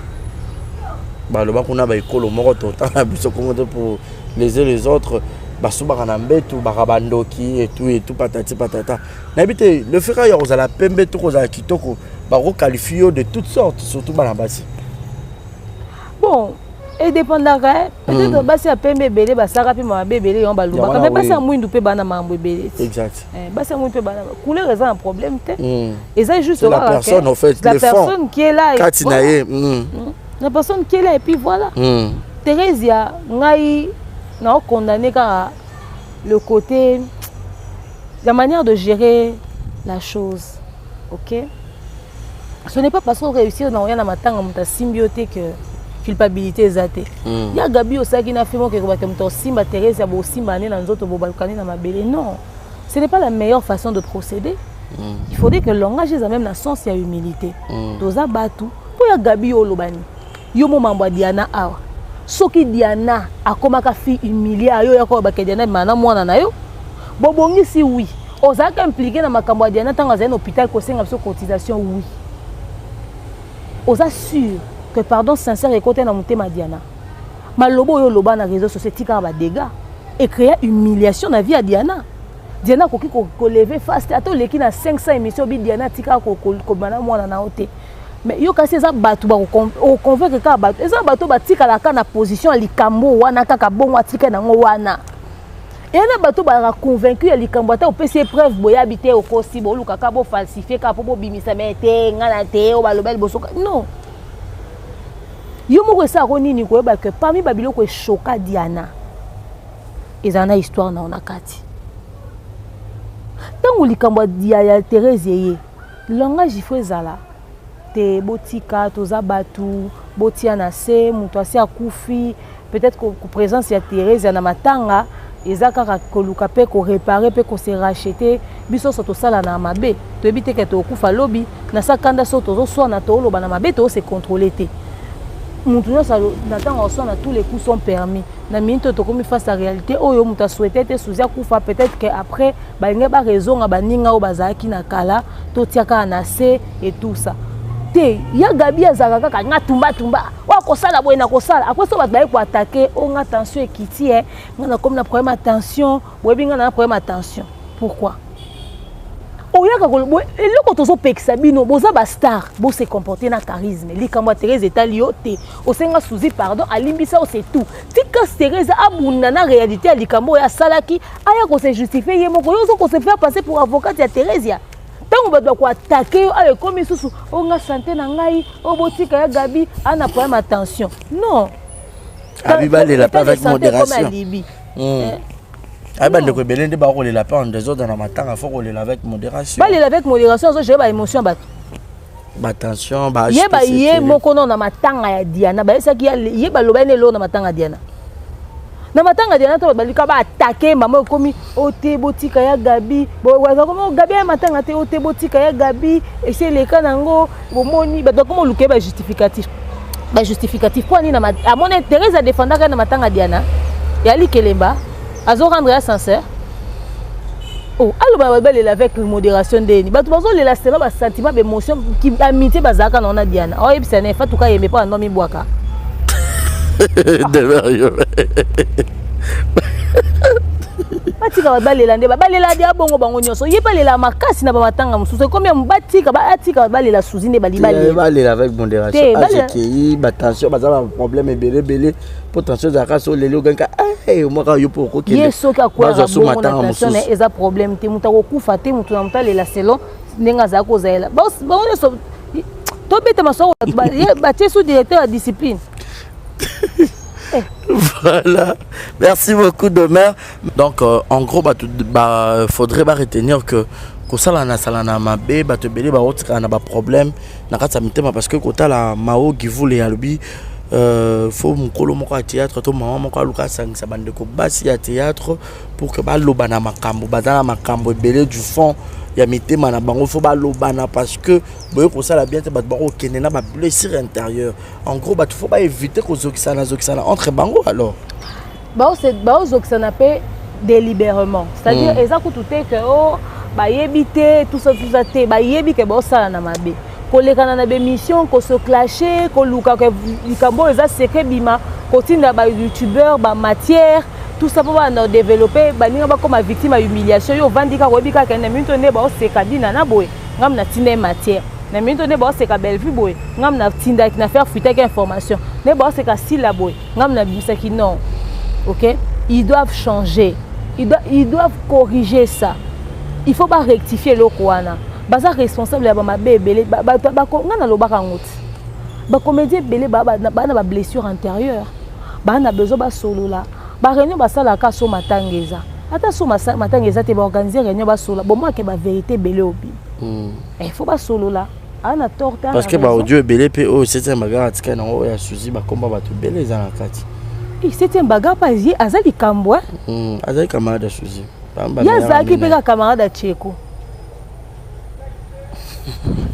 Baloba kuna baekolo moko totanga biso kongo te pour les uns les autres, basubaka na mbetu, baka bandoki et tout et tout, patati patata. Nayebi te, le fait ya kozala pembe to kozala kitoko, bakoqualifie yo de toutes sortes, surtout bana basi. Bon, edépendaka peut-être. Basi ya pembe ebele basalaka mpe mabe ebele, yango balobaka. Mais basi ya mwindu mpe bana makambo ebele. Exact. Basi ya mwindu mpe bana, couleur eza na problème te. Eza juste la personne, en fait. La personne qui est là. Kati na ye. La personne qui est là et puis voilà. Thérèse ya ngai Naocondamner kaka le côté, la manière de gérer la chose, ok? Ce n'est pas parce qu'on réussir na oya na matanga, moto asimbi yo te, que culpabilité eza te. Ya Gabi, osalaki na fe moko ekobaka moto osimba Thérèse ya bosimba ne na nzoto, bobalukani na mabele. Non, ce n'est pas la meilleure façon de procéder. Il faudrait que langage eza même na sens ya humilité. Toza bato. Mpo ya Gabi, yo olobani yo mo mambo ya Diana awa. Soki Diana akomaka fille humilie, ayo oyaka oyebaka Diana ebima na mwana na yo, bobongisi. Oui, ozalaka impliqué na makambo ya Diana ntango azali na hôpital, kosenga biso cotisation. Oui, oza sûr que pardon sincère ekota na motema Diana? Maloba oyo oloba na réseau sociaux etikaka badégâts, ecréa humiliation na vie ya Diana. Diana akoki kolever face te. Ata oleki na 500 émission, obi Diana atikaka kobima na mwana na yo te. Mais yo kasi eza bato oconvaincre kaka bato, eza bato batikalaka na position ya likambo wana kaka bongo, atika nango wana. Eya na bato bazalaka convaincu ya likambo, ata opesi épreuve, boyabi te, okosi, boluka kaka bofalsifier kaka mpo bobimisa. Me te, nga na te oyo baloba liboso. Non, yo moko esalako nini koyeba ke parmi babiloko echoqua Diana, ezala na histoire na yo na kati? Ntango likambo ya Thérèse eye, langage il faut ezala te: botika, toza bato, botia na se, moto asi akufi. Peut-être présence ya Thérèse na matanga eza kaka koluka mpe koréparer mpe kose racheter. Biso nyonso tosala na mabe, toyebi te ke tokokufa lobi. Na sa kanda so tozoswana, tooloba na mabe, tozose contrôler te. Motu nyonso na ntango aswana, tous les coups sont permis. Na minute oyo tokomi face à réalité oyo, moto asouhaite te Suzi akufa. Peut-être que après balingi barezonga baninga oyo bazalaki na kala, totia kaka na se et tout ça te. Ya Gabi azalaka kaka nga tumbatumba oyo akosala boye na kosala. Après so bato baye koattaquer: o nga tension ekiti, e nga nakomi na problème ya tension. Boyebi nga na problème ya tension, pourquoi oyaka eloko tozopekisa bino? Boza bastar, bose comporter na charisme. Likambo ya Thérèse etali yo te. Osenga Suzi pardon, alimbisa yo, c'est tout. Tika Thérèse abunda na réalité ya likambo oyo asalaki, aya kose justifier ye moko. Yo ozo kose faire passer pour avocate ya Thérèse. Ntango bato bakoattaquer yo ayo, ekomi lisusu: o nga santé na ngai, oyo botika ya Gabi ana problème ya tension. Non. Abi balela mpe avec modération. Ayi bandeko ebele nde bakolela mpe en désordre na matanga. Faut kolela avec modération. Balela avec modération, azogérer baémotion ya bato. Batension. Yeba ye moko no na matanga ya Diana, bayesaki ye, baloba ye na eloko na matanga ya Diana. Na matanga ya Diana to bato balika baattaquer mama, ekomi o te, botika ya Gabi. Komi Gabi ya matanga te, o te, botika ya Gabi, esi eleka nango. Bomoni bato bakoma oluka ye bajustificatif, bajustificatif mpo anini? Amoni Thérèse adefendaka na matanga ya Diana, yali kelemba azorendre ya sincère. Oh, aloba bato balela avec modération. Ndeni bato bazolela selon basentiment, baémotion, amitié bazalaka na wana. Diana oyebisa na efatuka yembe mpo ando mibwaka. Demeure. Batika bato balela nde balela dia bongo. Bango nyonso ye balela makasi na bamatanga mosusu ekomi batika, atika bato balela. Suzi nde bali balela avec modération. Azekei batension, baza baproblème ebele ebele, mpo tension ezalaka so oleli, oganka omwaka yo mpo okokende. Ye soki akweyaka bongo na tension na ye, eza problème te. Moto akokufa te. Moto na moto alela selon ndenge azala kozalela. Bango nyonso tobeta masoko, batie sous directeur ya discipline. Voilà. Merci beaucoup, Demer. Donc, en gros, bah, bah, faudrait bah, retenir que kosala na sala na mabe, bato ebele baotikala na baproblème na kati ya mitema, parce que kotala Mao Givule alobi faut mokolo moko ya théâtre to mama moko aluka asangisa bandeko basi ya théâtre pour que baloba na makambo baza na makambo ebele du fond ya mitema na bango. Faut balobana, parce que boye kosala bien te, bato bakokende na bablessure intérieure. En gros, bato faut baéviter kozokisana zokisana entre bango alors. Baozokisana mpe délibérément, c'est-à-dire eza kutu te ke o bayebi te, tout ça, tout ça te. Bayebi ke baosala na mabe, kolekana na bémission, kose clasher, koluka ke likambo oyo eza secret bima, kotinda bayoutubeur bamatière, tout ça, mpo bana développer baninga bakóma victime ya humiliation. Yo ovandi kaka, oyebi kaka na minute nde baoseka dina na boye, ngam natinda ye matière. Na minute nde baoseka Bellevue boye, ngam natindaki na faire fuitaki information. Nde baoseka Sila boye, ngam nabimisaki. Non, ok, ils doivent changer, ils doivent corriger ça. Il faut barectifier eloko wana. Baza responsable ya bamabe ebele. Nga nalobaka yango ti bacomédien ebele baa na bablessure intérieure, baa na besoin basolola. Baréunion basalaka so matanga eza, ata so matanga eza te, baorganiser réunion, basola bomwake bavérité ebele obima. Il faut basolola, aa na tort te. Parce que baaudio ebele mpe oyo septième bagarre atikali nango, oyo ya Suzi, bakomba bato ebele eza na kati. Septième bagarre mpe ye aza likambo. Azali camarade ya Suzi. Ye azalaki mpe kaka camarade ya Cheko.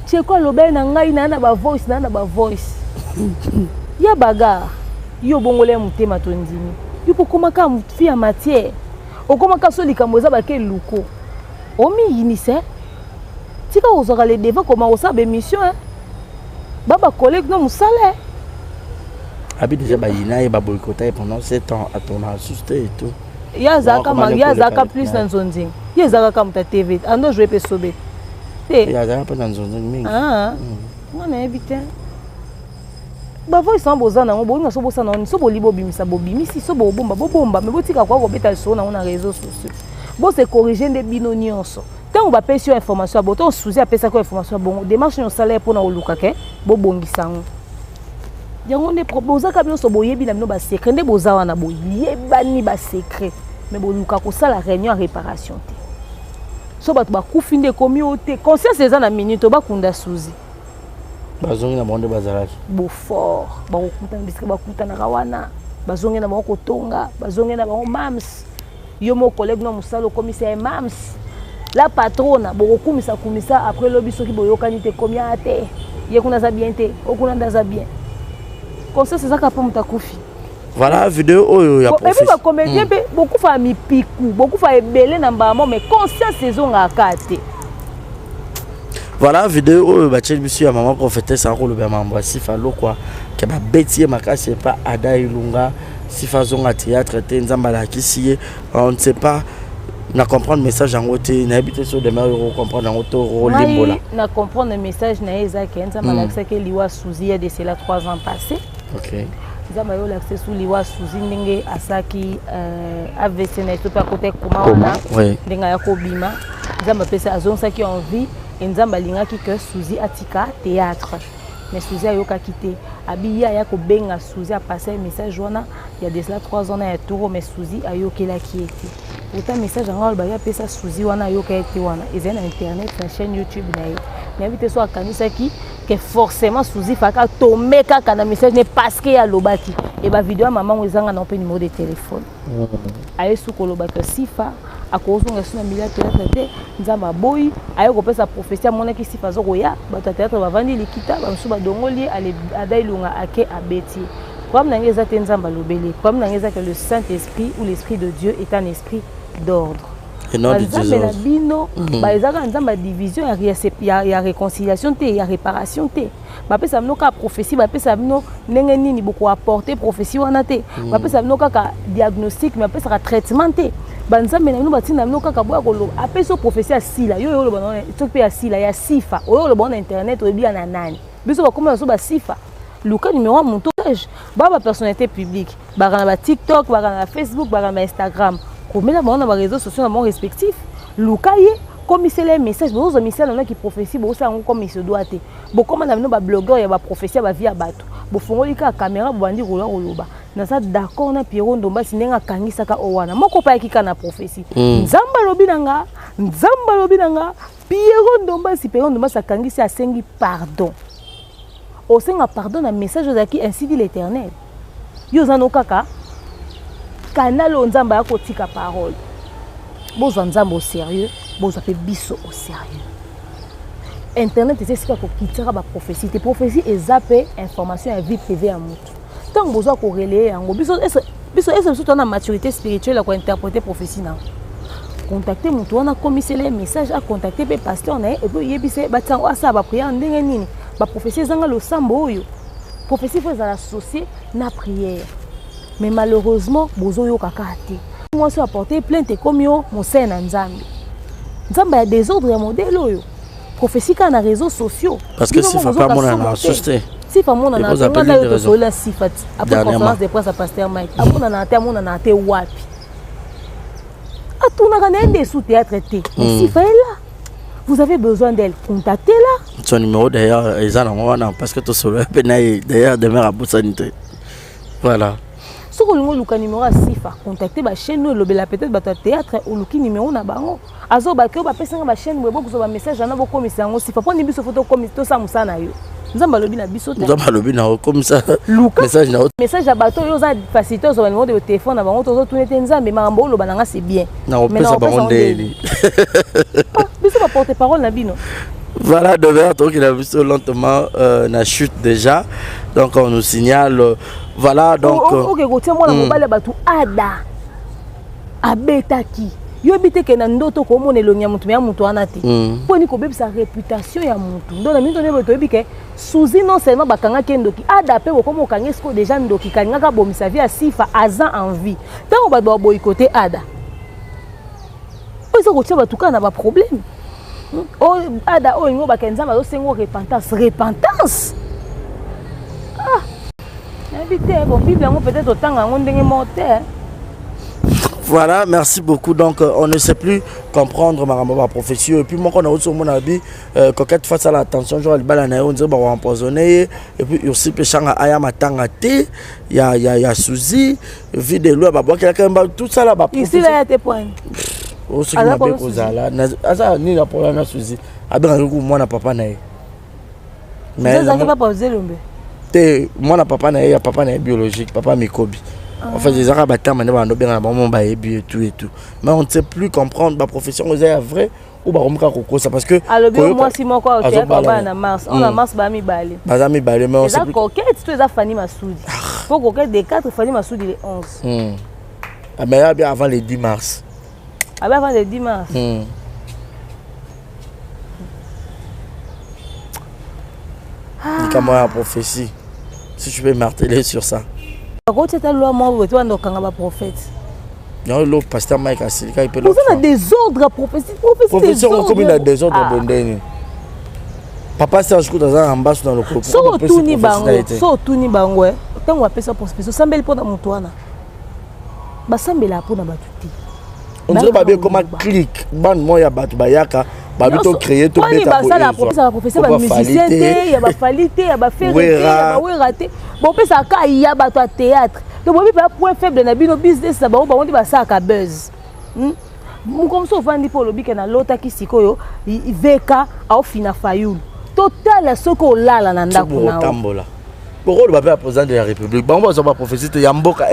Cheko alobeli na ngai naa na bavoice, naa na bavoice ya bagarre. Yo obongola ya motema, tondimi yo mpo okomaka fi ya matière, okomaka so likambo eza bake luko omiyinisa. Tika kozwaka le devant, koma kosala baémission ba bacollègue no mosala. Abi déjà bayina ye, baboycota ye pendant 7 ans, atourna asusu te et tout. Ye azalaka plus na nzonzing, ye ezalaka moto ya TV, ando joue mpe sobe te. Azalaka mpe na nzonzing mingi. Nga nayebi te. Bavoice wana boza nango, bolinga so bosala nango, so boli bobimisa, bobimisi, so bobomba, bobomba, mais botika koya kobeta lisolo nango na réseau sociaux. Bose corriger nde bino nyonso. Ntango bapesi yo information ya bongo, ntango Suzi apesaki yo information ya bongo, démarche nyonso osala ye mpona koluka ke bobongisa yango, yango nde bozaka nyonso boyebi na bino basecret nde boza wana, boyebani basecret, mais boluka kosala réunion ya réparation te. So bato bakufi nde ekomi oyo te, conscience eza na minute bakunda Suzi. Bazongi na bango nde bazalaki. Bofort bakokutana bisika bakutanaka wana, bazongi na bango kotonga, bazongi na bango mams. Yo mo collègue na mosala, okomisa ye mams la patrona, bokokumisa kumisa. Après lobi soki boyokani te, komi aya te, ye kuna aza bien te, o kuna nde aza bien. Conscience ezaka mpo moto akufi. Voilà vidéo oyo ya. Et puis bacomédien mpe bokufa ya mipiku, bokufa ebele na mbala, mais conscience ezongaka te. Voilà vidéo oyo batieli biso ya mama prophétesse, akoloba mambo ya Sifa Lokwa ke babeti ye makasi epa Ada Ilunga. Sifa azonga théâtre te, Nzambe alakisi ye. On ne sait pas, na comprendre message yango te, nayebi te so demain oyo comprendre yango to olimbola. Na comprendre message na ye eza ke Nzambe alakisaki liwa Suzi ya de cela 3 ans passé. Nzambe aye olakisa su liwa Suzi ndenge asalaki AVC na ye to mpe akota ekoma wana, ndenge aya kobima, Nzambe apesi, azongisaki en vie. E Nzambe alingaki ke Suzi atika théâtre, mais Suzi ayokaki te. Abi ye aya kobenga Suzi, apase message wana ya de cela 3 ans na ya turo, mais Suzi ayokelaki ye te. Pourtant message yango alobaki apesa Suzi wana, ayoka ye te. Wana ezali na internet, na chaîne YouTube na ye. Nayebi te so akanisaki ke forcément Suzi faka atombe kaka na message ne parce que ye alobaki. E bavideo ya mama ngo ezanga na mpe numéro de téléphone. Aye su koloba ke Sifa akozonga su na milieu ya théâtre te, Nzambe aboyi. Aye kopesa prophétie, amonaki Sifa aza koya, bato ya théâtre bavandi likita, bamosusu badongoli ye, Ada Ilunga ake abeti ye. Problème na ngai eza te Nzambe alobeli. Problème na ngai eza que le Saint Esprit ou l'esprit de Dieu est un esprit d'ordre. Banzambe na bino baezaka Nzambe ya division, ya réconciliation te, ya réparation te. Bapesa bino kaka prophétie, bapesa bino ndenge nini bokoapporte prophétie wana te. Bapesa bino kaka diagnostic, mais bapesaka traitement te. Banzambe na bino batinda bino kaka boya koloba. Apesi yo prophétie ya sila, yo oyo oloba soki mpe ya sila ya Sifa, oyo oloba na internet, oyebi ya na nani? Biso bakoma na so basifa. Luka numéro ya moto ba bapersonnalité publique baka na baTikTok, baka na Facebook, baka na baInstagram, komela bango na baréseau sociaux na bango respectif. Luka ye, komisela ye message. Bozozwa misala naki prophétie, bozosala yango comme il se doit te. Bokóma na bino bablogueur ya baprophétie ya bavie ya bato, bofongoli kaka caméra, bobandi koya koloba. Naza d'accord na Pierrot Ndombasi ndenge akangisaka o wana moko mpe ayaki kaka na prophétie. Nzambe alobi na nga, Nzambe alobi na nga. Pierrot Ndombasi, Pierrot Ndombasi akangisi, asengi pardon. Osenga pardon na message ozalaki ainsi dit l'Éternel. Yo oza no kaka canal oyo Nzambe aya kotika parole. Bozwa Nzambe au sérieux, bozwa mpe biso au sérieux. Internet eza esika kokitisaka baprophétie te. Prophétie eza mpe information ya vie privée ya motu. Ntango bozwa korelayer yango, biso biso ese biso toza na maturité spirituelle ya kointerpréter prophétie nango. Contacte motu wana, akomisela ye message, acontacte mpe pasteur na ye, et puis oyebisa ye batia yango, asala baprière ndenge nini. Baprophétie ezanga losambo oyo, prophétie faut ezala associé na prière, mais malheureusement bozoyoka kaka te. Mwasi oyo aporte plainte, ekomi yo mosai na Nzambe, Nzambe ya désordre ya modèle oyo, prophétie kaka na réseaux sociaux. Parce que Sifa mpe amonana asusu te. Sifa amonana te. Nga yo tosolola Sifa ti après conférence de presse ya pasteur Mike, amonana te. Amonana te wapi? Atunaka na ye nde sous théâtre te. Mais Sifa est là, vous avez besoin d'elle, contactez-la. Son numéro d'ailleurs eza nango wana, parce que tosolola mpe na ye d'ailleurs, demeure abosani te. Voilà. Soki olingi oluka numéro ya Sifa, contacte bachaîne oyo elobela peut-être bato ya théâtre, oluki numéro na bango. Azobaki oyo bapesanga bachaîne boye, bokozwa bamessage wana, bokomisa yango Sifa. Mpo ni biso fo tosala mosala na yo. Nzambe alobi na biso te. Nzambe alobi na okomisa luka message na yo. Message ya bato oyo oza facilité ozwa banimero de téléphone na bango, tozotuna ete Nzambe, makambo oloba na nga c'est bien. Na kopesa bango ndeli. Biso baporte parole na bino. Voilà, Demeure, donc il a vu ça lentement na chute déjà. Donc on nous signale. Voilà, donc. Ok, kotia mwana mobali ya bato ada abetaki yoyebi te ke na ndoto komona elongi ya motu ya motu wana te, mpo ni kobebisa réputation ya motu. Ndo na minto nde toyebi ke Suzi, non seulement bakangaki ye ndoki, ada mpe bokoma okangi sikoyo déjà ndoki, kalingaka abomisa vie ya Sifa aza en vie. Ntango bato baboyikote ada, oyo eza kotia bato kaka na baproblème. Oyo ada oyo olingi obaka Nzambe azosenga repentance, repentance. Ah, nayebi te. Bon, Bible yango peut-être otanga yango ndenge moko te. Voilà, merci beaucoup. Donc, on ne sait plus comprendre ma prophétie. Et puis, moi, quand on a aussi mon avis, Coquette face à la tension, genre, libala na yo, on dirait, bah, on empoisonné. Et puis, aussi, Pechanga, aya matanga te, il y a Suzy, vie de loi, bah, bon, quelqu'un, bah, tout ça là, bah, ici là ya te point. Soki mabe kozala, aza nini na problème na Suzy? Abengaki ku mwana papa na ye. Ezalaki papa Ozelombe. Te, mwana papa na ye, ya papa na ye biologique, papa Mikobi. En fait, ezalaka batama nde bando benga na bango, bayebi et tout et tout. Mais on ne sait plus comprendre baprofession oyo eza ya vrai ou bakomi kaka kokosa, parce que alobi mwasi moko aoteyaka na mars, on na mars baya mibale. Baza mibale, mais eza Coquette to eza Fanny Masudi? Po Coquette de 4, Fanny Masudi le 11. Ah, mais ya bien avant le 10 mars. Abe avant le 10 mars. Likambo ya prophétie, si tu peux marteler sur ça. Bakotia ata loi moko boye te, banda okanga baprophète. Yango lo pasteur Mike asilikaki mpe. Oza na désordre ya prophétie, prophétie. Prophétie okomi na désordre bondeni. Papa Serge kuta aza na mbasu na lokolo. Soki otuni bango, so otuni bango, ntango bapesa prophétie, osambeli mpona moto wana, basambelaka mpona bato te. On dirait babi ekoma clique, bande moko ya bato bayaka, babi to créer, tobeta. Basala prophétie bamusicien te, ya baFally te, ya baFerre te, ya baWerra te. Bopesaka ka ya bato ya théâtre. To boyebi mpenza point faible na bino, business na bango, bango nde basalaka buzz. Moko mosu ovandi mpo olobi ke nalotaki sikoyo VK aofina Fayulu. Totala soki olala na ndako na otambola, bokoloba mpe ya président de la République, bango bazwa baprophétie te ya mboka.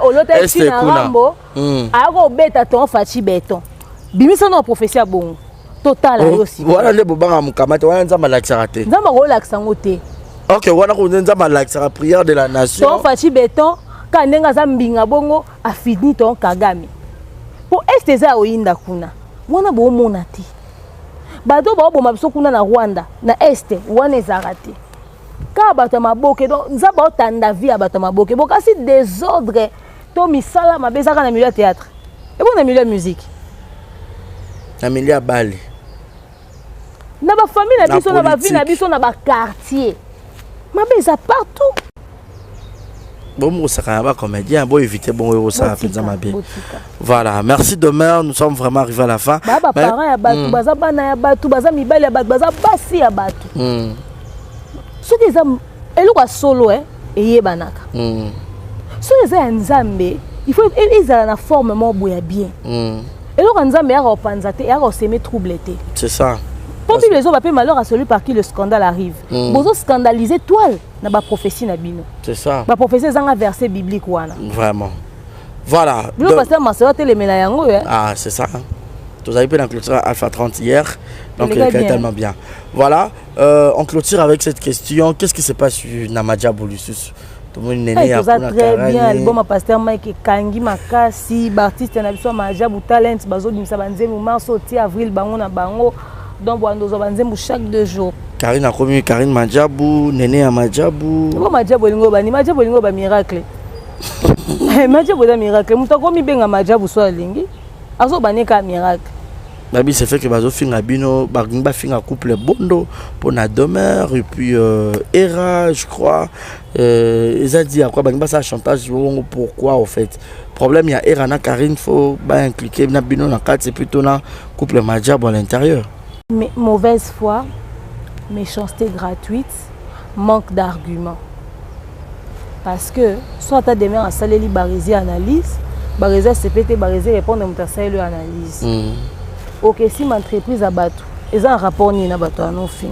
Olotaki na Rambo ayaka kobeta ton Fatshi Béton, bimisa na prophétie ya bongo, totala yo sikoyo. Wana nde bobanga mokama te, wana Nzambe alakisaka te. Nzambe akolakisa yango te. Ok, wana ko nde Nzambe alakisaka prière de la nation. Ton Fatshi Béton ka ndenge aza mbinga bongo, afini ton Kagame, mpo este eza ya oyinda kuna, wana boomona te. Bato baoboma biso kuna na Rwanda na este wana ezalaka te, kaka bato ya maboke. Donc Nzambe aotanda vie ya bato ya maboke. Bokasi désordre to misala mabe ezaka na milieu ya théâtre, ebo na milieu ya musique, na milieu ya bale, na bafamille na biso, na bavie na biso, na baquartier, mabe eza partout. Bomokosaka na bacomédien, boévite bongo, ekosala mpenza mabe. Voilà, merci Demeure, nous sommes vraiment arrivés à la fin. Baa baparent ya bato, baza bana ya bato, baza mibali ya bato, baza basi ya bato. Soki eza eloko ya solo, eyebanaka. Soki eza ya Nzambe, il faut ezala na forme moko boye ya bien. Eloko ya Nzambe eyaka kopanza te, eyaka kosemer trouble te. C'est ça. Mpo Bible ezoba mpe: malheur à celui par qui le scandale arrive. Bozoscandaliser toile na baprophétie na bino. C'est ça. Baprophétie ezanga verset biblique wana. Vraiment, voilà. Bilo pasteur Marcelo atelemela yango. Ah, c'est ça. Tozali mpe na clôture Alpha 30 hier, donc il est tellement bien. Voilà, on clôture avec cette question: qu'est-ce qui se passe na Maajabu lisusu? Tomoni nene ya toza très bien. Album ya pasteur Mike ekangi makasi. Baartiste na biso ya Maajabu Talent bazobimisa banzembo mars oti avril, bango na bango. Donc bwando ozwa banzembo chaque 2 jours. Karine akomi Karine Majabu, nene ya Majabu. Bo Majabu elingi oyo bani? Majabu elingi oyo bamiracle. Majabu eza miracle. Moto akomi benga Majabu so alingi azobani kaka miracle. Babi, c'est fait que bazofinga bino, balingi bafinga couple Bondo mpona Demeure et puis Era, je crois, eza di ya quoi, balingi basala chantage bongo. Pourquoi au fait problème ya Era na Karine, faut baimpliquer na bino na kati et puis to na couple Majabu à l'intérieur? Mais, mauvaise foi, méchanceté gratuite, manque d'arguments. Parce que soit ata Demeure asaleli Barezi analyse, Barezi asepe te, Barezi répondre moto asaleli oyo analyse. Ok, sim entreprise ya bato eza na rapport nini na bato ya nofi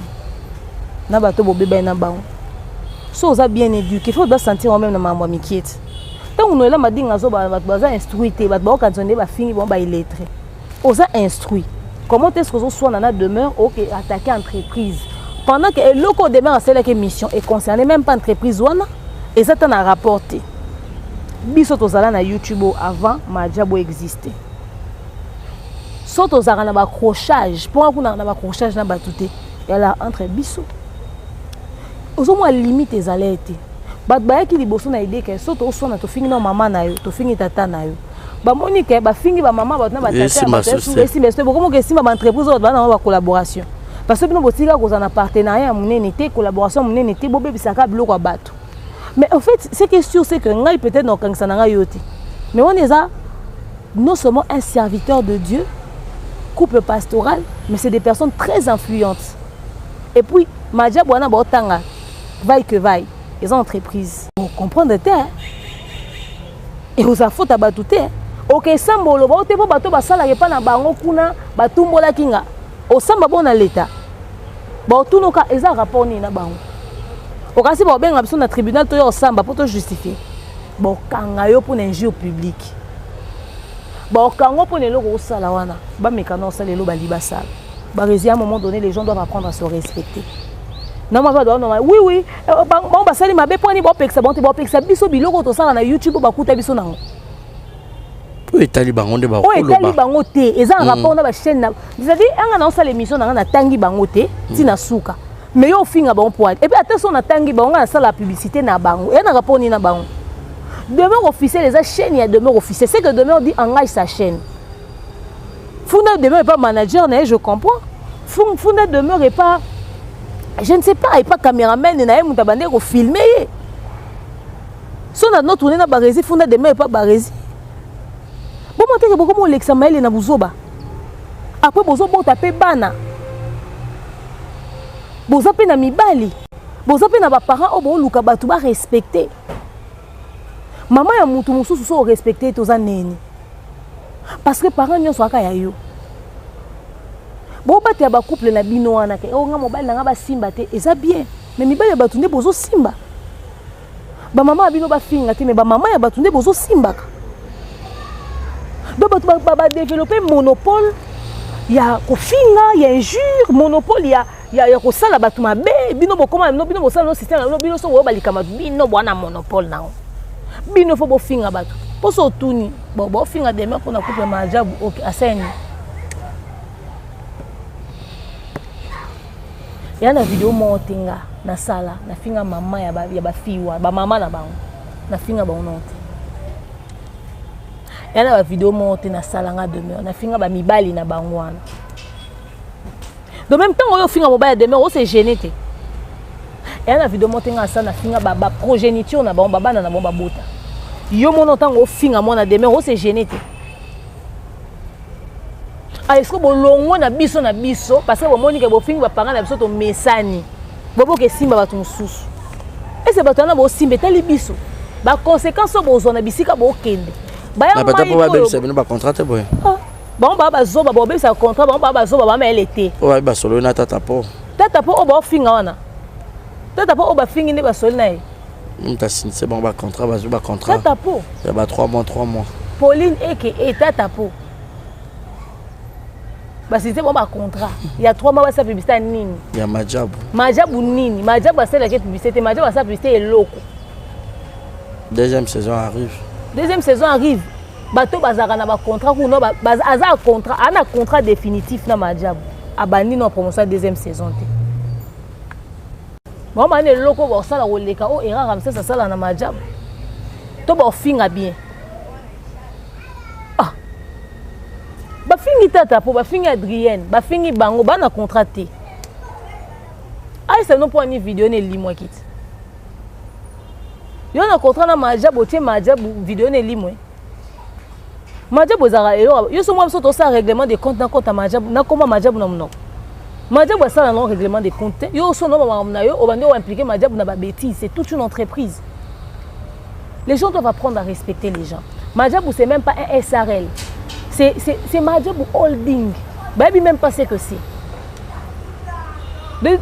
na bato bobebani na bango? So oza bien éduqué, faut basentir moi-même na makambo ya mikie te. Ntango Noela Madinga azobala, bato baza instruit te, bato baokanisa nde bafingi bango baillettré. Oza instruit, comment est-ce que ozoswana na Demeure, oke attaquer entreprise pendant que eloko oyo Demeure asalaki émission econcerne même pas entreprise wana, eza ta na rapport te? Biso tozala na YouTube oyo avant Maajabu existe. So tozalaka na baaccrochage, mpo kuna na baaccrochage na bato te, yala entre biso. Ozomona limite ezala ete bato bayaki liboso na idée ke so toswana, tofingi na mama na yo, tofingi tata na yo. Bamoni ke bafingi bamama bato na Esimba batata, esimba so bokomoka, esimba baentreprise oyo bato bana bango bacollaboration, parce que bino botika kozala na partenariat ya monene te, collaboration ya monene te, bobebisaka biloko ya bato. Mais en fait, ce qui est sûr, c'est que ngai peut-être nakokangisa na ngai yo te, mais wana eza non seulement un serviteur de Dieu, couple pastoral, mais c'est des personnes très influentes. Et puis Maajabu wana baotanga vaille que vaille, eza entreprise, comprendre te ekozala faute ya bato te. Oke esamba, oloba o te mpo bato basalaka epa na bango kuna batumbolaki nga. Osamba bo na leta, baotunoka eza rapport nini na bango? Okasi baobenga biso na tribunal, toya osamba mpo tojustifie. Bokanga yo mpona injure publique, baokango mpona eloko osala wana. Bameka na osala elo bali basala baresi. À un moment donné, les gens doivent apprendre à se respecter. Normalement, oui, bango basali mabe mpo ani baopekisa bango te, baopekisa biso biloko tosala na YouTube, bakuta biso nango. Oyo etali bango nde oyo etali bango te, eza na rapport na bachaîne na, c'est-à-dire anga na osala émission na nga, natangi bango te ntina suka, mais yo ofinga bango po et puis ata so natangi bango, nga nasala publicité na bango, eya na rapport nini na bango? Demeure Officielle eza chaîne ya Demeure Officielle. C'est que Demeure dit engage sa chaîne. Funda Demeure est pas manager na ye, je comprends. Funda Demeure est pas, je ne sais pas, est pas caméraman na ye, moto abandi kofilme ye. So na no tourne na Baresi, funda Demeure est pas Baresi. Bomona teke bokoma olekisa mayele na buzoba. Après bozobota mpe bana, boza mpe na mibali, boza mpe na baparent oyo booluka bato barespecte mama ya mutu mosusu. So orespecte ye, toza neni? Parce que parent nyonso aka ya yo, bobatela bacouple na bino wana ke o nga mobali na nga basimba te, eza bien, mais mibali ya bato nde bozosimba. Bamama ya bino bafinga te, mais bamama ya bato nde bozosimbaka. Donc bato badéveloppe monopole ya kofinga, ya injure, monopole ya kosala bato mabe. Bino bokoma bino, bino bosala no système na bino. Bino so boyo balikama, bino bwana monopole nango, bino fo bofinga bato. Mposo otuni bon, bofinga Demeure mpona couple Maajabu, ok, aseni ya na video moko te. Nga nasala, nafinga mama ya bafille wana, bamama na bango, nafinga bango nao te. Ya na bavideo moko te nasala, nga Demeure, nafinga bamibali na bango wana. Donc même ntango oyo ofinga mobali ya Demeure, ose gêne te. Eya na video moko te nga asala, nafinga baprogéniture na bango, babana na bango babota. Yo mona ntango ofinga mwana Demeure, ose gêne te. Ah, est-ce que bolongwe na biso na biso, parce que bomoni ke bofingi baparent na biso, tomesani, boboka esimba bato mosusu. Ese bato wana bosimba etali biso, baconséquence oyo bozwa na bisika bokende. Baya mpo babebisa bino bacontrat te boye. Bango baa bazoba, bobebisa contrat. Bango baa bazoba, bamayele te. Oyo bayebi basolo na tata po. Tata po oyo baofinga wana, tata po oyo bafingi nde basoli na ye. Moto asinise bango bacontrat, bazwi bacontrat. Tata po. Ya ba 3 mois, 3 mois. Pauline eke e tata po basinise bango bacontrat ya 3 mois, basala publicité ya nini? Ya Majabu. Majabu nini? Majabu asalaki publicité te. Majabu asala publicité eloko. Deuxième saison arrive. Deuxième saison arrive. Bato bazalaka na bacontrat kuna, aza contrat, aa na contrat définitif na Majabu, abandi na promotion ya deuxième saison te. Bango bani eloko basala koleka oyo erreur Ramses asala na Majabu to baofinga bien. Ah, bafingi tata mpo bafingi Adrienne, bafingi bango bana contrat te. Ayesa no mpo ani video na elimwaki te. Yo na contrat na Majabu, otie Majabu, video na elimwe. Majabu ezalaka eloko yo so mwa biso tosala règlement de compte na compte ya Majabu, nakoma Majabu na monoko. Majabu asala nango règlement de compte te. Yo so no bamakambo na yo, obandi oimplike Majabu na babétise. C'est toute une entreprise. Les gens doivent apprendre à respecter les gens. Maajabu, c'est même pas un SRL, c'est Maajabu Holding. Bayebi même pas ce que c'est.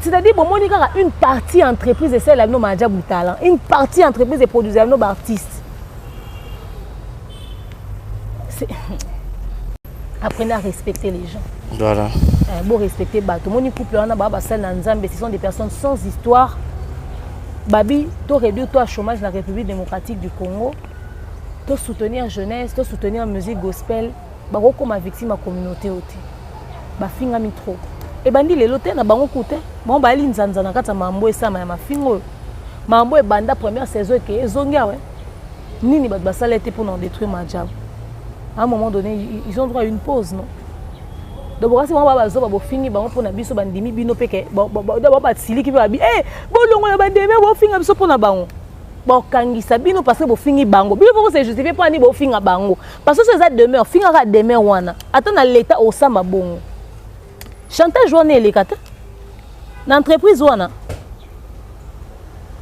C'est-à-dire, bomoni kaka une partie entreprise esala bino Maajabu Talent, une partie entreprise eproduisaka bino baartiste. Apprenez à respecter les gens. Voilà. Bon, respecter bato. Moni couple wana ba basali na Nzambe, ce sont des personnes sans histoire. Babi, to réduire toi chômage dans la République démocratique du Congo, to soutenir jeunesse, to soutenir musique gospel, bakokoma victime ya communauté oyo te. Bafingami trop. Ebandi lelo te na bango ku te. Bango bayali nzanza na kati ya mambo esama ya mafingo oyo. Mambo ebanda première saison eke ezongi awa. Nini bato basala te mpona détruire Maajabu? À un moment donné, ils ont droit à une pause, non? Donc bokasi bango bazoba, bofingi bango mpona biso, bandimi bino mpe ke bao basiliki mpe babi bolongola bademe, bofinga biso mpona bango, bokangisa bino parce que bofingi bango. Bino mpo se justifie mpo ani bofinga bango, parce que so eza demeure, fingaka demeure wana, ata na leta osamba bongo, chantage wana eleka te na entreprise wana.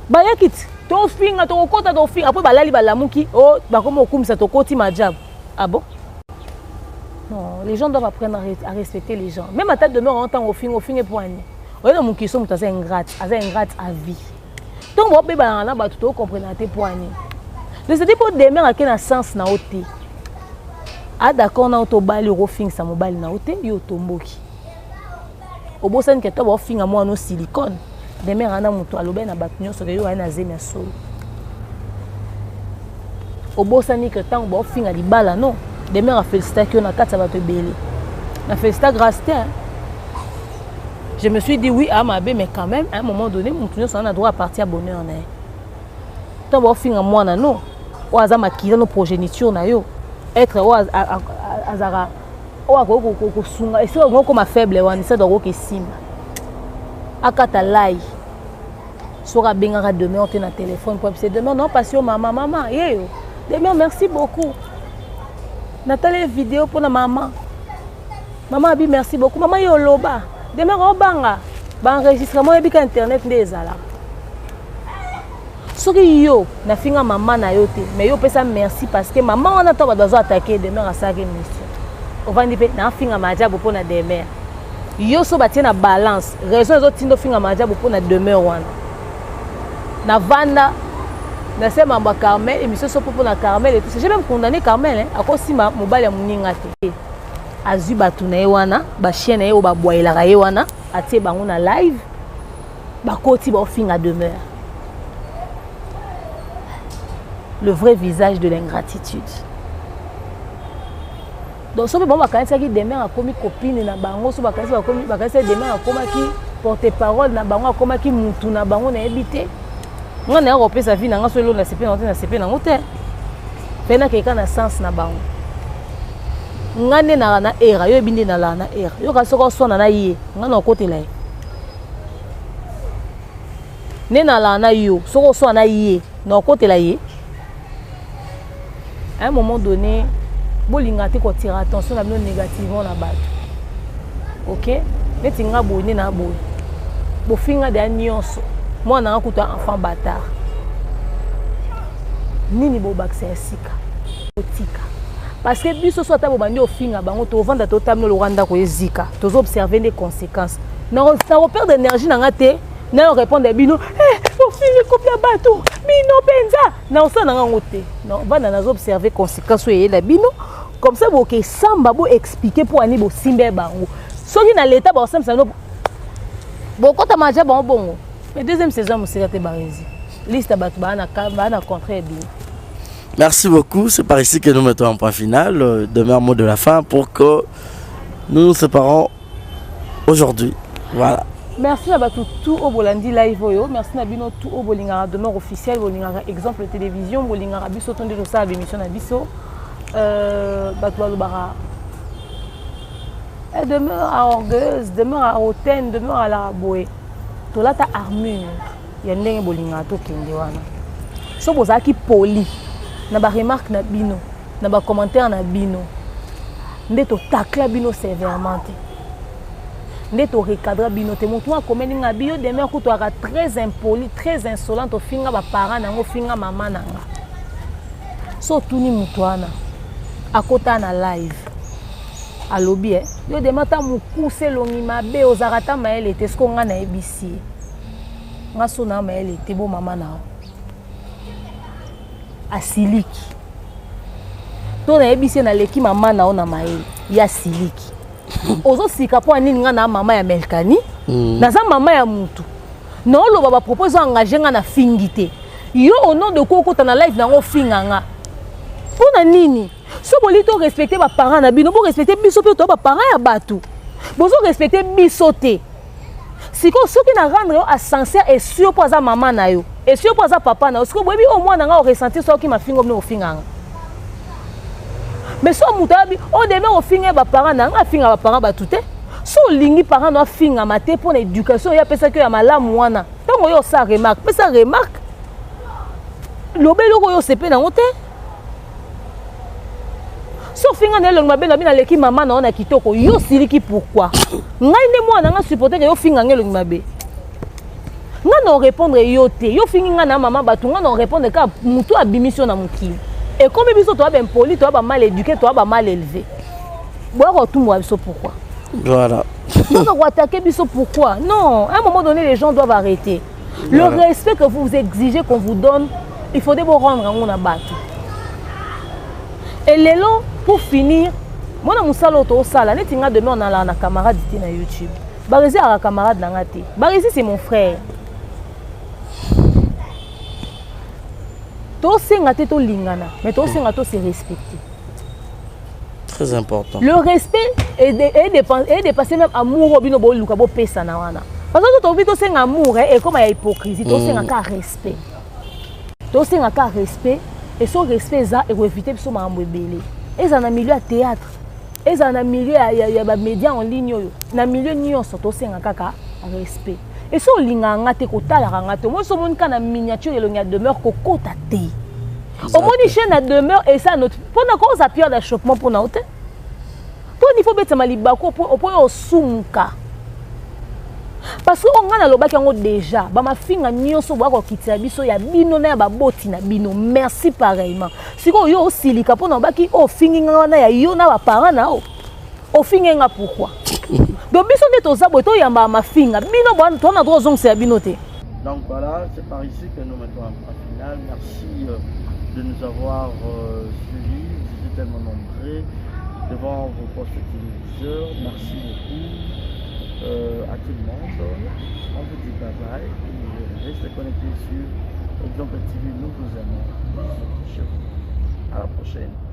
Bayaki ti tofinga, tokokɔta, tofinga, apres balali, balamuki o bakoma okumisa tokoti Maajabu. Ah bon? Non, les gens doivent apprendre à respecter les gens. Même ata demeure, ntango ofinga, ofinge mpo ani oye na mokili so moto aza ingrate, aza ingrate à vie. Ntongo bobebanaka na bato, tocomprendre te mpo ani. Donc c'est mpo demeure ake na sens na yo te. A d'accord na yo, tobali, okofingisa mobali na yo te. Yo otomboki, obosani ke to baofinga mwana o silicone. Demeure ana moto alobai na bato nyonso ke yo aye na zemi ya solo. Obosani ke ntango baofinga libala, non, demeure afélicitaki yo na kati ya bato ebele na félicita grâce te. Je me suis dit oui, ah mabe, mais quand même, à un moment donné, moto nyonso aza na droit à partir ya bonheur na ye. Ntango baofinga mwana no oyo aza makila no, progéniture na yo, être oyo azalaka, oyo akoki kosunga esika okoki okoma faible wana, esika akoki esimba akata lai. Soki abengaka demeure te na telefone po abise demeure, non, pasi yo mama, mama yeyo demeure, merci beaucoup, natali video mpona mama, mama abi merci beaucoup mama. Ye oloba demeure obanga baenregistrement, oyebi ka internet nde ezalaka. Soki yo nafinga mama na yo te, mais yo opesa merci parce que mama wana to bato bazo attaquer demeure, asalaki émission, ovandi mpe nafinga Maajabu mpo na demeure. Yo so batie na balance raison ezotinda ofinga Maajabu mpo na demeure wana. Navanda nase mambo ya Carmel, émission so mpo na Carmel et tout. J'ai même condamné Carmel, akosima mobali ya moninga te. Azwi bato na ye wana, bachien na ye oyo babwayelaka ye wana, atie bango na live, bakoti baofinga demeure. Le vrai visage de l'ingratitude. Donc soki bango bakanisaki demeure akomi copine na bango, so bakanisi bakanisi demeure akomaki porte parole na bango, akomaki mutu na bango, nayebi te. Nga naya kopesa vie na nga, so eloko nasepe nango te, nasepe nango te mpe nakeka na sens na bango. Nga nde nalaka na era, yo yebi nde nalaka na era. Yoka, soki oswana na ye, nga na okotela ye nde nalaka na yo. Soki oswana na ye, na okotela ye. À un moment donné, bolinga te kotira attention na bino négativement na bato. Ok, neti nga boye nde na boye, bofinga deya nyonso, mwana nga kutu enfant bâtard, nini bobakisa ya sika? Otika, parce que biso so ata bobandi ofinga bango, tovanda, totamina lokwa ndako ezika, tozoobserve nde conséquence. Nakoperdre énergie na nga te nayo répondre bino ofingi couple ya bato, bino mpenza naosala na ngango te. Vanda, nazoobserve conséquence oyo eyela bino. Comme ça boke samba, boexplique mpo ani bosimba bango. Soki na leta baosambisa bino, bokota maja bango bongo. Mais deuxième saison mosika te, baresi liste bato baa na contrat ebima. Merci beaucoup. C'est par ici que nous mettons un point final. Demeure mot de la fin pour que nous nous séparons aujourd'hui. Voilà. Merci na bato tout oyo bolandi live oyo. Merci na bino tout oyo bolingaka demeure officiel, bolingaka exemple télévision, bolingaka biso to nde tosala bémission na biso. Bato balobaka demeure à orgueilleuse, demeure à hautaine, demeure alaka boye. Tolata armure ya ndenge bolingaka, tokende wana. So bozalaki poli na baremarque na bino, na bacommentaire na bino, nde totakla bino sévèrement te, nde torecadra bino te. Motu akomeli nga biyo demeure kutu aka très impoli, très insolente, ofinga baparent nango, ofinga mama na nga. So otuni moto wana akota na live, alobi e yo dema ata mokuse, elongi mabe, ozalaka ata mayele te. Siko ngai nayebisi ye, nga so na mayele te, bo mama na yo asiliki to nayebisi ye naleki mama na yo na mayele, ye asiliki. Ozosika mpo ya nini? Nga na mama ya Melkani. Naza mama ya mutu, naoloba bapropos ezo engage nga na fingi te. Yo, au nom de quoi okota na live nango ofinga nga? Mpo na nini? So boli to respecte baparent na bino, borespecte biso mpe toya baparent ya bato, bozorespecte biso te. Sikoyo soki na rendre yo ascenseur, esio mpo aza mama na yo, esio mpo aza papa na yo. Sikoyo boyebi oyo mwana nga oressentir soki mafingo bino ofinga nga. Mais so moto ayabi oyo deme ofinga ye baparent na nga, afinga baparent bato te. So olingi parent no afingama te mpo na éducation oyo apesaki oyo ya malamu wana, ntango oyo osala remarque, pesa remarque, loba eloko oyo osepe nango te. So ofinga na elongi mabe na bino, aleki mama na yo na kitoko, yo osiliki pourquoi? Ngai nde mwana nga supporte ke yo finga nga elongi mabe, nga na orépondre yo te. Yo fingi nga na mama bato, nga na orépondre kaka motu abimisi yo na mokili. Ekomi biso toya baimpoli, toya bamal éduqué, toya bamal élevé, boya kotumboka biso pourquoi? Voilà. Boka koattaquer biso pourquoi? Non, à un moment donné, les gens doivent arrêter. Le respect que vous exigez qu'on vous donne, il faudrait vous rendre yango na bato. Et lelo, pour finir, mwana mosala oyo toosala neti nga demain, onalaka na camarade te na YouTube. Barezi alaka camarade na nga te. Barezi, c'est mon frère. Tosenga te tolingana, mais tosenga to se respecter. Très important. Le respect est dépassé même amour oyo bino boluka bopesana wana, parce que tokoki tosenga amour ekoma ya hypocrisie. Tosenga ka respect, tosenga ka respect. Et so respect eza, ekoevite biso makambo ebele. Ezala na milieu ya théâtre, ezala na milieu ya bamédia en ligne oyo, na milieu nyonso, tosenga kaka respect. Et so olingaka nga te, kotalaka nga te. Omoni, so omoni kaka na miniature elongi ya Demeure, kokota te. Omoni chaîne ya Demeure esa mpona koza pierre d'achoppement mpona yo te. Mpo il faut betama libaku opo oyo osumuka, parce que oyo ngai nalobaki yango déjà, bamafinga nyonso boya kokitisa biso ya bino na ya baboti na bino. Merci pareillement. Sikoyo yo osilika mpona obaki oyo ofingi nga wana ya yo na baparent na yo, ofingi nga pourquoi? Donc biso nde toza boye, toyambaka mafinga bino, towana droit ozongisela bino te. Donc voilà, c'est par ici que nous mettons un point final. Merci de nous avoir suivis. Vous étiez tellement nombreux devant vos postes téléviseurs. Merci beaucoup à tout le monde. On vous dit bye bye et restez connectés sur Exemple TV. Nous vous aimons. Bisous chez vous. À la prochaine.